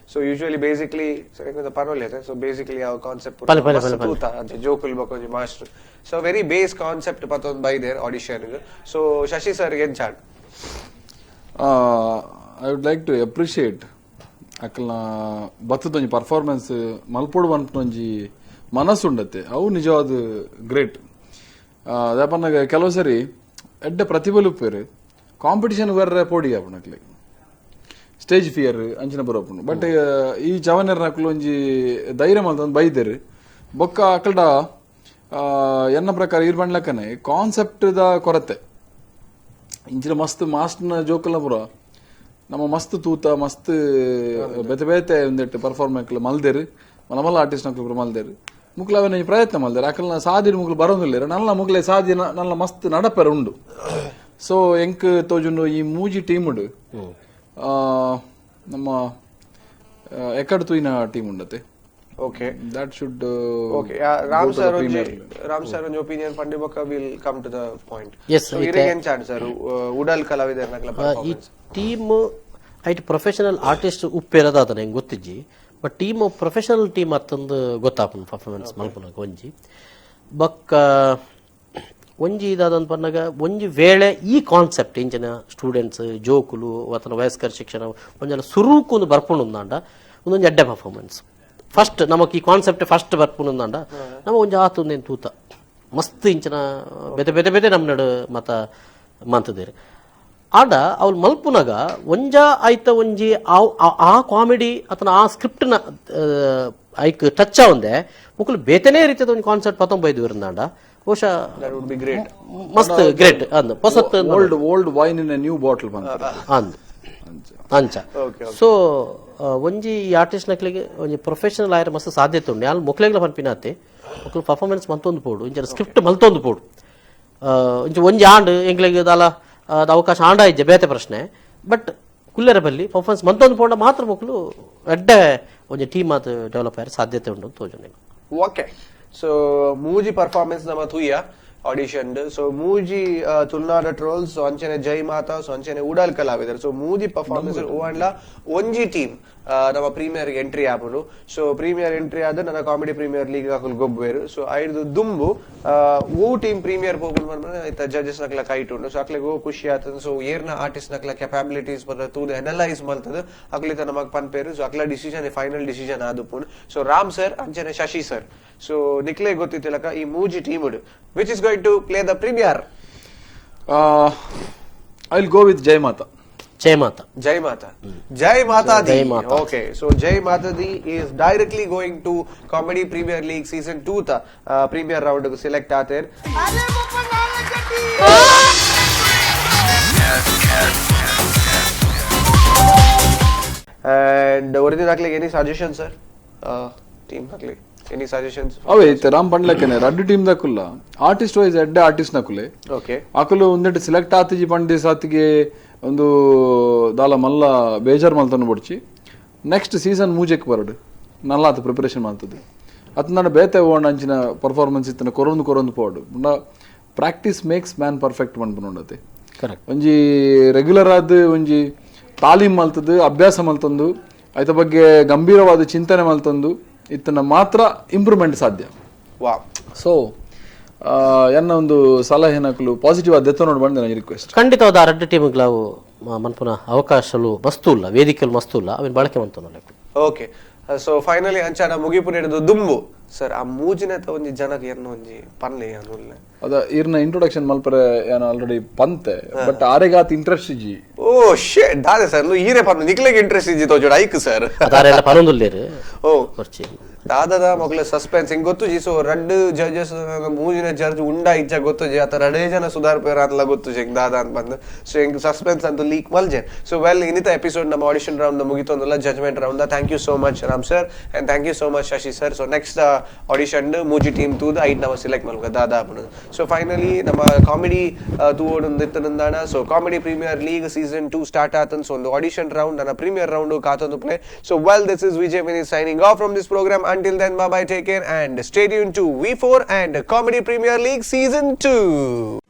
So usually basically so parole so basically our concept pale pale pale pale jokul bakonji master so very base concept patond by their audition so Shashi sir yen chat I would like to appreciate ಅಕಲ್ನ ಬತ್ತದೊಂಜಿ performance ಮಲ್ಪೋಡು ಪನ್ಪುನೊಂಜಿ ಮನಸ್ಸು ಉಂಡತ್ತೆ ಅವು ನಿಜವಾದ great ದಾಪನ್ನಾಗ ಕೆಲವು ಸರಿ ಎಡ್ಡೆ ಪ್ರತಿಭೆ ಉಪ್ಪೇರು ಕಾಂಪಿಟಿಷನ್ ಬರ್ರೆ ಪೋಡಿ ಅಪ್ಪನಕ್ಲೆ ಸ್ಟೇಜ್ ಫಿಯರ್ ಅಂಚಿನ ಬರೋಪುಂಡು ಬಟ್ ಈ ಜವನೆರ್ನಕುಲು ಒಂಜಿ ಧೈರ್ಯ ಮಲ್ತೊಂದು ಬೈದೆರ್ ಬೊಕ್ಕ ಅಕಲ್ಡ ಎನ್ನ ಪ್ರಕಾರ ಇರ್ ಬಂಡ್ಲಕ್ಕನೆ ಕಾನ್ಸೆಪ್ಟ್ ದ ಕೊರತೆ ಇಂಚಿನ ಮಸ್ತ್ ಮಾಸ್ಟ್ನ ಜೋಕಲ್ನ ಪೂರ ನಮ್ಮ ಮಸ್ತ್ ತೂತ ಮಸ್ತ್ ಬೇತೆ ಬೇತೆ ಒಂದೆಟ್ಟು ಪರ್ಫಾರ್ಮ್ ಮಲ್ದೇರು ಮಲ್ಲ ಮಲ್ಲ ಆರ್ಟಿಸ್ಟ್ ನಕಲು ಪೂರ ಮಲ್ದೇರು ಮುಕ್ಲ ಅವನ ಪ್ರಯತ್ನ ಮಲ್ದೇರು ಅಕಲ್ನ ಸಾದಿನ ಮುಕ್ಲು ಬರೋದಿಲ್ಲ ನಲ್ಲ ಮುಕ್ಲೆ ಸಾದಿ ನಲ್ಲ ಮಸ್ತ್ ನಡಪೆರ ಉಂಡು ಸೊ ಎಂಕ್ ತೋಜುಂಡು ಈ ಮೂಜಿ ಟೀಮ್ ಉಂಡು ನಮ್ಮ ಎಕಡ್ ತೂಯಿನ ಟೀಮ್ ಉಂಡತೆ okay that should okay Ram sir Ram sir ಒಂಜಿ ಒಪಿನಿಯನ್ ಪಂಡಿ ಬೊಕ್ಕ will come to the point yes ಇರೆಗ್ ಎಂಚ ಆಂಡ್ ಸರ್ ಉಡಲ್ ಕಲಾವಿದರ್ನಕಲ ಈ performance team ಐಟ್ ಪ್ರೊಫೆಷನಲ್ ಆರ್ಟಿಸ್ಟ್ ಉಪ್ಪೇರದ ನಂಗೆ ಗೊತ್ತಿಜ್ಜಿ but team professional team ಅತ್ತೊಂದು ಗೊತ್ತಾಪುಂಡು ಪರ್ಫಾರ್ಮೆನ್ಸ್ ಮಲ್ಪುನಗ ಒಂಜಿ ಬೊಕ್ಕ ಒಂಜಿ ಇದಾದಂತ ಪನ್ನಗ ಒಂಜಿ ವೇಳೆ ಈ ಕಾನ್ಸೆಪ್ಟ್ ಇಂಚಿನ ಸ್ಟೂಡೆಂಟ್ಸ್ ಜೋಕುಲು ವತನ ವಯಸ್ಕರ ಶಿಕ್ಷಣ ಒಂಜೆಲ್ಲ ಸುರುಕು ಒಂದು ಬರ್ಪುಂಡು ಅಂದಾಂಡ ಒಂದೊಂದು ಎಡ್ಡೆ ಪರ್ಫಾರ್ಮೆನ್ಸ್ First ನಮಕ್ ಈ ಕಾನ್ಸೆಪ್ಟ್ ಫಸ್ಟ್ ಬರ್ಪುನಂದಾಂಡ ನಮ ಒಂಜಿ ಆತುಂದೇನು ತೂತ ಮಸ್ತ್ ಇಂಚಿನ ಬೇತೆ ಬೇತೆ ಬೇತೆ ನಮ್ಮ ನಡು ಮತ ಮಂತದೇರು. ಆಂಡ ಅವ್ಲು ಮಲ್ಪುನಗ ಒಂಜ ಆಯ್ತ ಒಂಜಿ ಆ ಕಾಮಿಡಿ ಅಥವಾ ಆ ಸ್ಕ್ರಿಪ್ಟ್ನ ಐಕ್ ಟಚ್ ಆವಂದೆ ಮುಕುಲು ಬೇತೆನೇ ರೀತಿಯ ಒಂಜಿ ಕಾನ್ಸೆಪ್ಟ್ ಪತ್ತೊಂಬೈದು ಇರಂದಾಂಡ ಬಹುಶಃ ಗ್ರೇಟ್, ಮಸ್ತ್ ಗ್ರೇಟ್ ಅಂದ್ ಪೊಸತ್ old old wine in new bottle ಅಂದ್ ಅಂಚ. ಸೊ ಒಂಜಿ ಈ ಆರ್ಟಿಸ್ಟ್ ನಕ್ಲಿಗೆ ಒಂಜಿ ಪ್ರೊಫೆಷನಲ್ ಆಯರ ಮಸ್ತ್ ಸಾಧ್ಯತೆ ಉಂಡು. ಅಲ್ಲಿ ಮೊಕ್ಲೆಗ್ಲ ಪನ್ಪಿನಾತೆ ಮೊಕ್ಲು ಪರ್ಫಾರ್ಮೆನ್ಸ್ ಮಲ್ತೊಂದು ಪೋಡು, ಇಂಚಿನ ಸ್ಕ್ರಿಪ್ಟ್ ಮಲ್ತೊಂದು ಪೋಡು. ಇಂಚ ಒಂಜಿ ಆಂಡ್ ಎಂಕ್ಲೆಗ್ ದಾಲ ಅವಕಾಶ ಆಂಡ ಇಜ್ಜೆ ಬೇತೆ ಪ್ರಶ್ನೆ, ಬಟ್ ಕುಲ್ಲೆರ ಬಲ್ಲಿ ಪರ್ಫಾರ್ಮೆನ್ಸ್ ಮಲ್ತೊಂದು ಪೋಂಡ ಮಾತ್ರ ಮೊಕ್ಲು ಎಡ್ಡೆ ಒಂಜಿ ಟೀಮ್ ಆತ್ ಡೆವಲಪ್ ಆಯರ ಸಾಧ್ಯತೆ ಉಂಡು ತೋಜುಂಡು. ಓಕೆ, ಸೊ ಮೂಜಿ ಪರ್ಫಾರ್ಮೆನ್ಸ್ ನಮ್ಮ ತೂಯ ಆಡಿಷನ್. ಸೊ ಮೂಜಿ ತುಳುನಾಡ ಟ್ರೋಲ್ಸ್, ಸೊ ಅಂಚನೆ ಜೈ ಮಾತಾ, ಸೊ ಅಂಚನೆ ಉಡಾಲ್ ಕಲಾವಿದರು. ಸೊ ಮೂಜಿ ಪರ್ಫಾರ್ಮೆನ್ಸ್ ಓಂಡ್ಲ ಒಂಜಿ ಟೀಮ್ ನಮ್ಮ ಪ್ರೀಮಿಯರ್ ಎಂಟ್ರಿ ಆಪುಂಡು. So premier entry ಆದ ನನ್ನ comedy premier league ಅಕುಲು ಗೊಬ್ಬುವೆರು. ಸೊ ಐದು ದುಂಬು ಓ ಟೀಮ್ ಪ್ರೀಮಿಯರ್ ಪೋಪುಂಡು ಇತ್ತ ಜಡ್ಜಸ್ ನಕ್ಲ ಕೈಟ್ ಉಂಡು. ಸೊ ಅಕ್ಲೆಗ್ ಓ ಖುಷಿ ಆತದ. ಸೊ ಏರ್ನ ಆರ್ಟಿಸ್ಟ್ ನಕ್ಲ ಕೆಪಾಬಿಲಿಟೀಸ್ ಬರ ತೂದು ಅನಲೈಸ್ ಮಲ್ತದ ಅಕ್ಲಿತ ನಮಗ್ ಪನ್ಪೇರು. ಸೊ ಅಕ್ಲ decision final decision ಆದುಪ್ಪುಂಡು. ಸೊ ರಾಮ್ ಸರ್ ಅಂಚನೆ ಶಶಿ ಸರ್, ಸೊ ನಿಕ್ಲೆ ಗೊತ್ತಿತ್ತಿಲಕ ಈ ಮೂಜಿ team which is going to play the premier? I will go with Jai Mata. Jai Mata. Jai Mata. Jai Mata Di. Okay, so Jai Mata Di is directly going to Comedy Premier League Season 2 ta premier round ku select ಆತೇರ್. And ಒರಿದಿನ ಅಕ್ಲೆಗ್ any suggestion sir? Team ಅಕ್ಲೆಗ್ any suggestions? ಅವೇ ಇತ್ತೆ ರಾಮ್ ಪಂಡ್ಲಕ್ಕನೆ ರಡ್ಡು team ದಕುಲ್ಲ artist wise ಎಡ್ಡೆ artist ನಕುಲೆ. Okay, ಅಕುಲು ಒಂದೆಟ್ select ಆತಿಜಿ ಪಂಡಿ ಸಾತಿಗೆ ಒಂದು ದಾಲ ಮಲ್ಲ ಬೇಜಾರ್ ಮಲ್ತನ ಬೊಡ್ಚಿ. ನೆಕ್ಸ್ಟ್ ಸೀಸನ್ ಮೂಜೆಕ್ ಬರಡು ನಲ್ಲಾತ ಪ್ರಿಪರೇಷನ್ ಮಾಡ್ತದೆ. ಅತ್ ಬೇತೆ ಓಣ ಅಂಚಿನ ಪರ್ಫಾರ್ಮೆನ್ಸ್ ಇತ್ತನ ಕೊರೊಂದು ಕೊರೊಂದು ಪೋಡು. Practice makes man perfect ಪನ್ಪುಂಡತೆ. Correct. ಒಂಜಿ ರೆಗ್ಯುಲರ್ ಆದ್ ಒಂಜಿ ತಾಲೀಮ್ ಮಲ್ತದು ಅಭ್ಯಾಸ ಮಲ್ತೊಂದು ಐತ ಬಗ್ಗೆ ಗಂಭೀರವಾದ ಚಿಂತನೆ ಮಲ್ತೊಂದು ಇತ್ತನ ಮಾತ್ರ ಇಂಪ್ರೂವ್ಮೆಂಟ್ ಸಾಧ್ಯ. ವಾ. ಸೊ ಎನ್ನ ಒಂದು ಸಲಹೆ ನಕಲು ಪಾಸಿಟಿವ್ ಆದ ನೋಡಿ ಬಂದ ನನ್ನ ರಿಕ್ವೆಸ್ಟ್. ಖಂಡಿತವಾದ ರಡ್ಡು ಟೀಮ್ಗೆ ನಾವು ಮನ್ಪುನ ಅವಕಾಶಲು ಮಸ್ತು ಇಲ್ಲ, ವೇದಿಕೆಲು ಮಸ್ತು ಇಲ್ಲ, ಅವಿನ ಬಳಕೆ ಮಂತು. Okay, so finally ಅಂಚಾನ ಮುಗಿಪು ಹಿಡಿದು ದುಂಬು ಸರ್ ಆ ಮೂಜಿನ ಒಂಜಿ ಜನಕ್ಕೆ ಎನ್ನ ಒಂಜಿ ಪನ್ಲೆ ಅನುಲ್ಲ ಅದ ಇರ್ನ ಇಂಟ್ರೊಡಕ್ಷನ್ ಮಲ್ಪರೆ ಯಾನ ಆಲ್ರೆಡಿ ಪಂತೆ, ಬಟ್ ಆರೆಗಾತ್ ಇಂಟ್ರೆಸ್ಟ್ ಇಜ್ಜಿ. ಓ ಶೇ ದಾದೆ ಸರ್ ಈರೆ ಪನ್ನು ನಿಕ್ಲೆಗ್ ಇಂಟ್ರೆಸ್ಟ್ ಇಜ್ಜಿ ತೋಜೋಡ ಐಕ್ ಸರ್ ಅದಾರೆಲ್ಲ ಪನೊಂದುಲ್ಲೇರು. ಓ ದಾದದ ಮೊಗಲ ಸಸ್ಪೆನ್ಸ್ ಹಿಂಗ್ ಗೊತ್ತುಜಿ. ಸೊ ರಡ್ಡು ಜಡ್ಜಸ್ ಮೂಜಿನ ಜಡ್ಜ್ ಉಂಡ ಇಜ್ಜ ಗೊತ್ತುಜಿ, ಆತ ರಡೇ ಜನ ಸುಧಾರ್ಪೇರ ಅಂತಲ ಗೊತ್ತುಜಿ ಹಿಂಗ್ ದಾದ ಅಂತ ಬಂದು. ಸೊ ಹಿಂಗ್ ಸಸ್ಪೆನ್ಸ್ ಅಂತ ಲೀಕ್ ಮಲ್ಜೆ. ಸೊ ವೆಲ್ ಇನ್ನಿತ ಎಪಿಸೋಡ್ ನಮ್ಮ ಆಡಿಷನ್ ರೌಂಡ್ ಮುಗಿತೊಂದಲ್ಲ, judgement round. Thank you so much Ram sir and thank you so much Shashi sir. So next audition ಮೂಜಿ ಟೀಮ್ ತೂದು ಐಟ್ ನಮ್ಮ ಸೆಲೆಕ್ಟ್ ಮಲ್ಕ ದಾದ. ಸೊ ಫೈನಲಿ ನಮ್ಮ ಕಾಮಿಡಿ ತೂವೊಡೊಂದಿತ್ತನಂದಾಣ. So comedy premier league season 2 start ಆತನ್. ಸೊ ಒಂದು ಆಡಿಷನ್ ರೌಂಡ್ ನನ್ನ ಪ್ರೀಮಿಯರ್ ರೌಂಡ್ ಕಾತೊಂದು play. So well this is Vijay Vini signing off from this program. Until then, bye bye, take care and stay tuned to V4 and Comedy Premier League Season 2.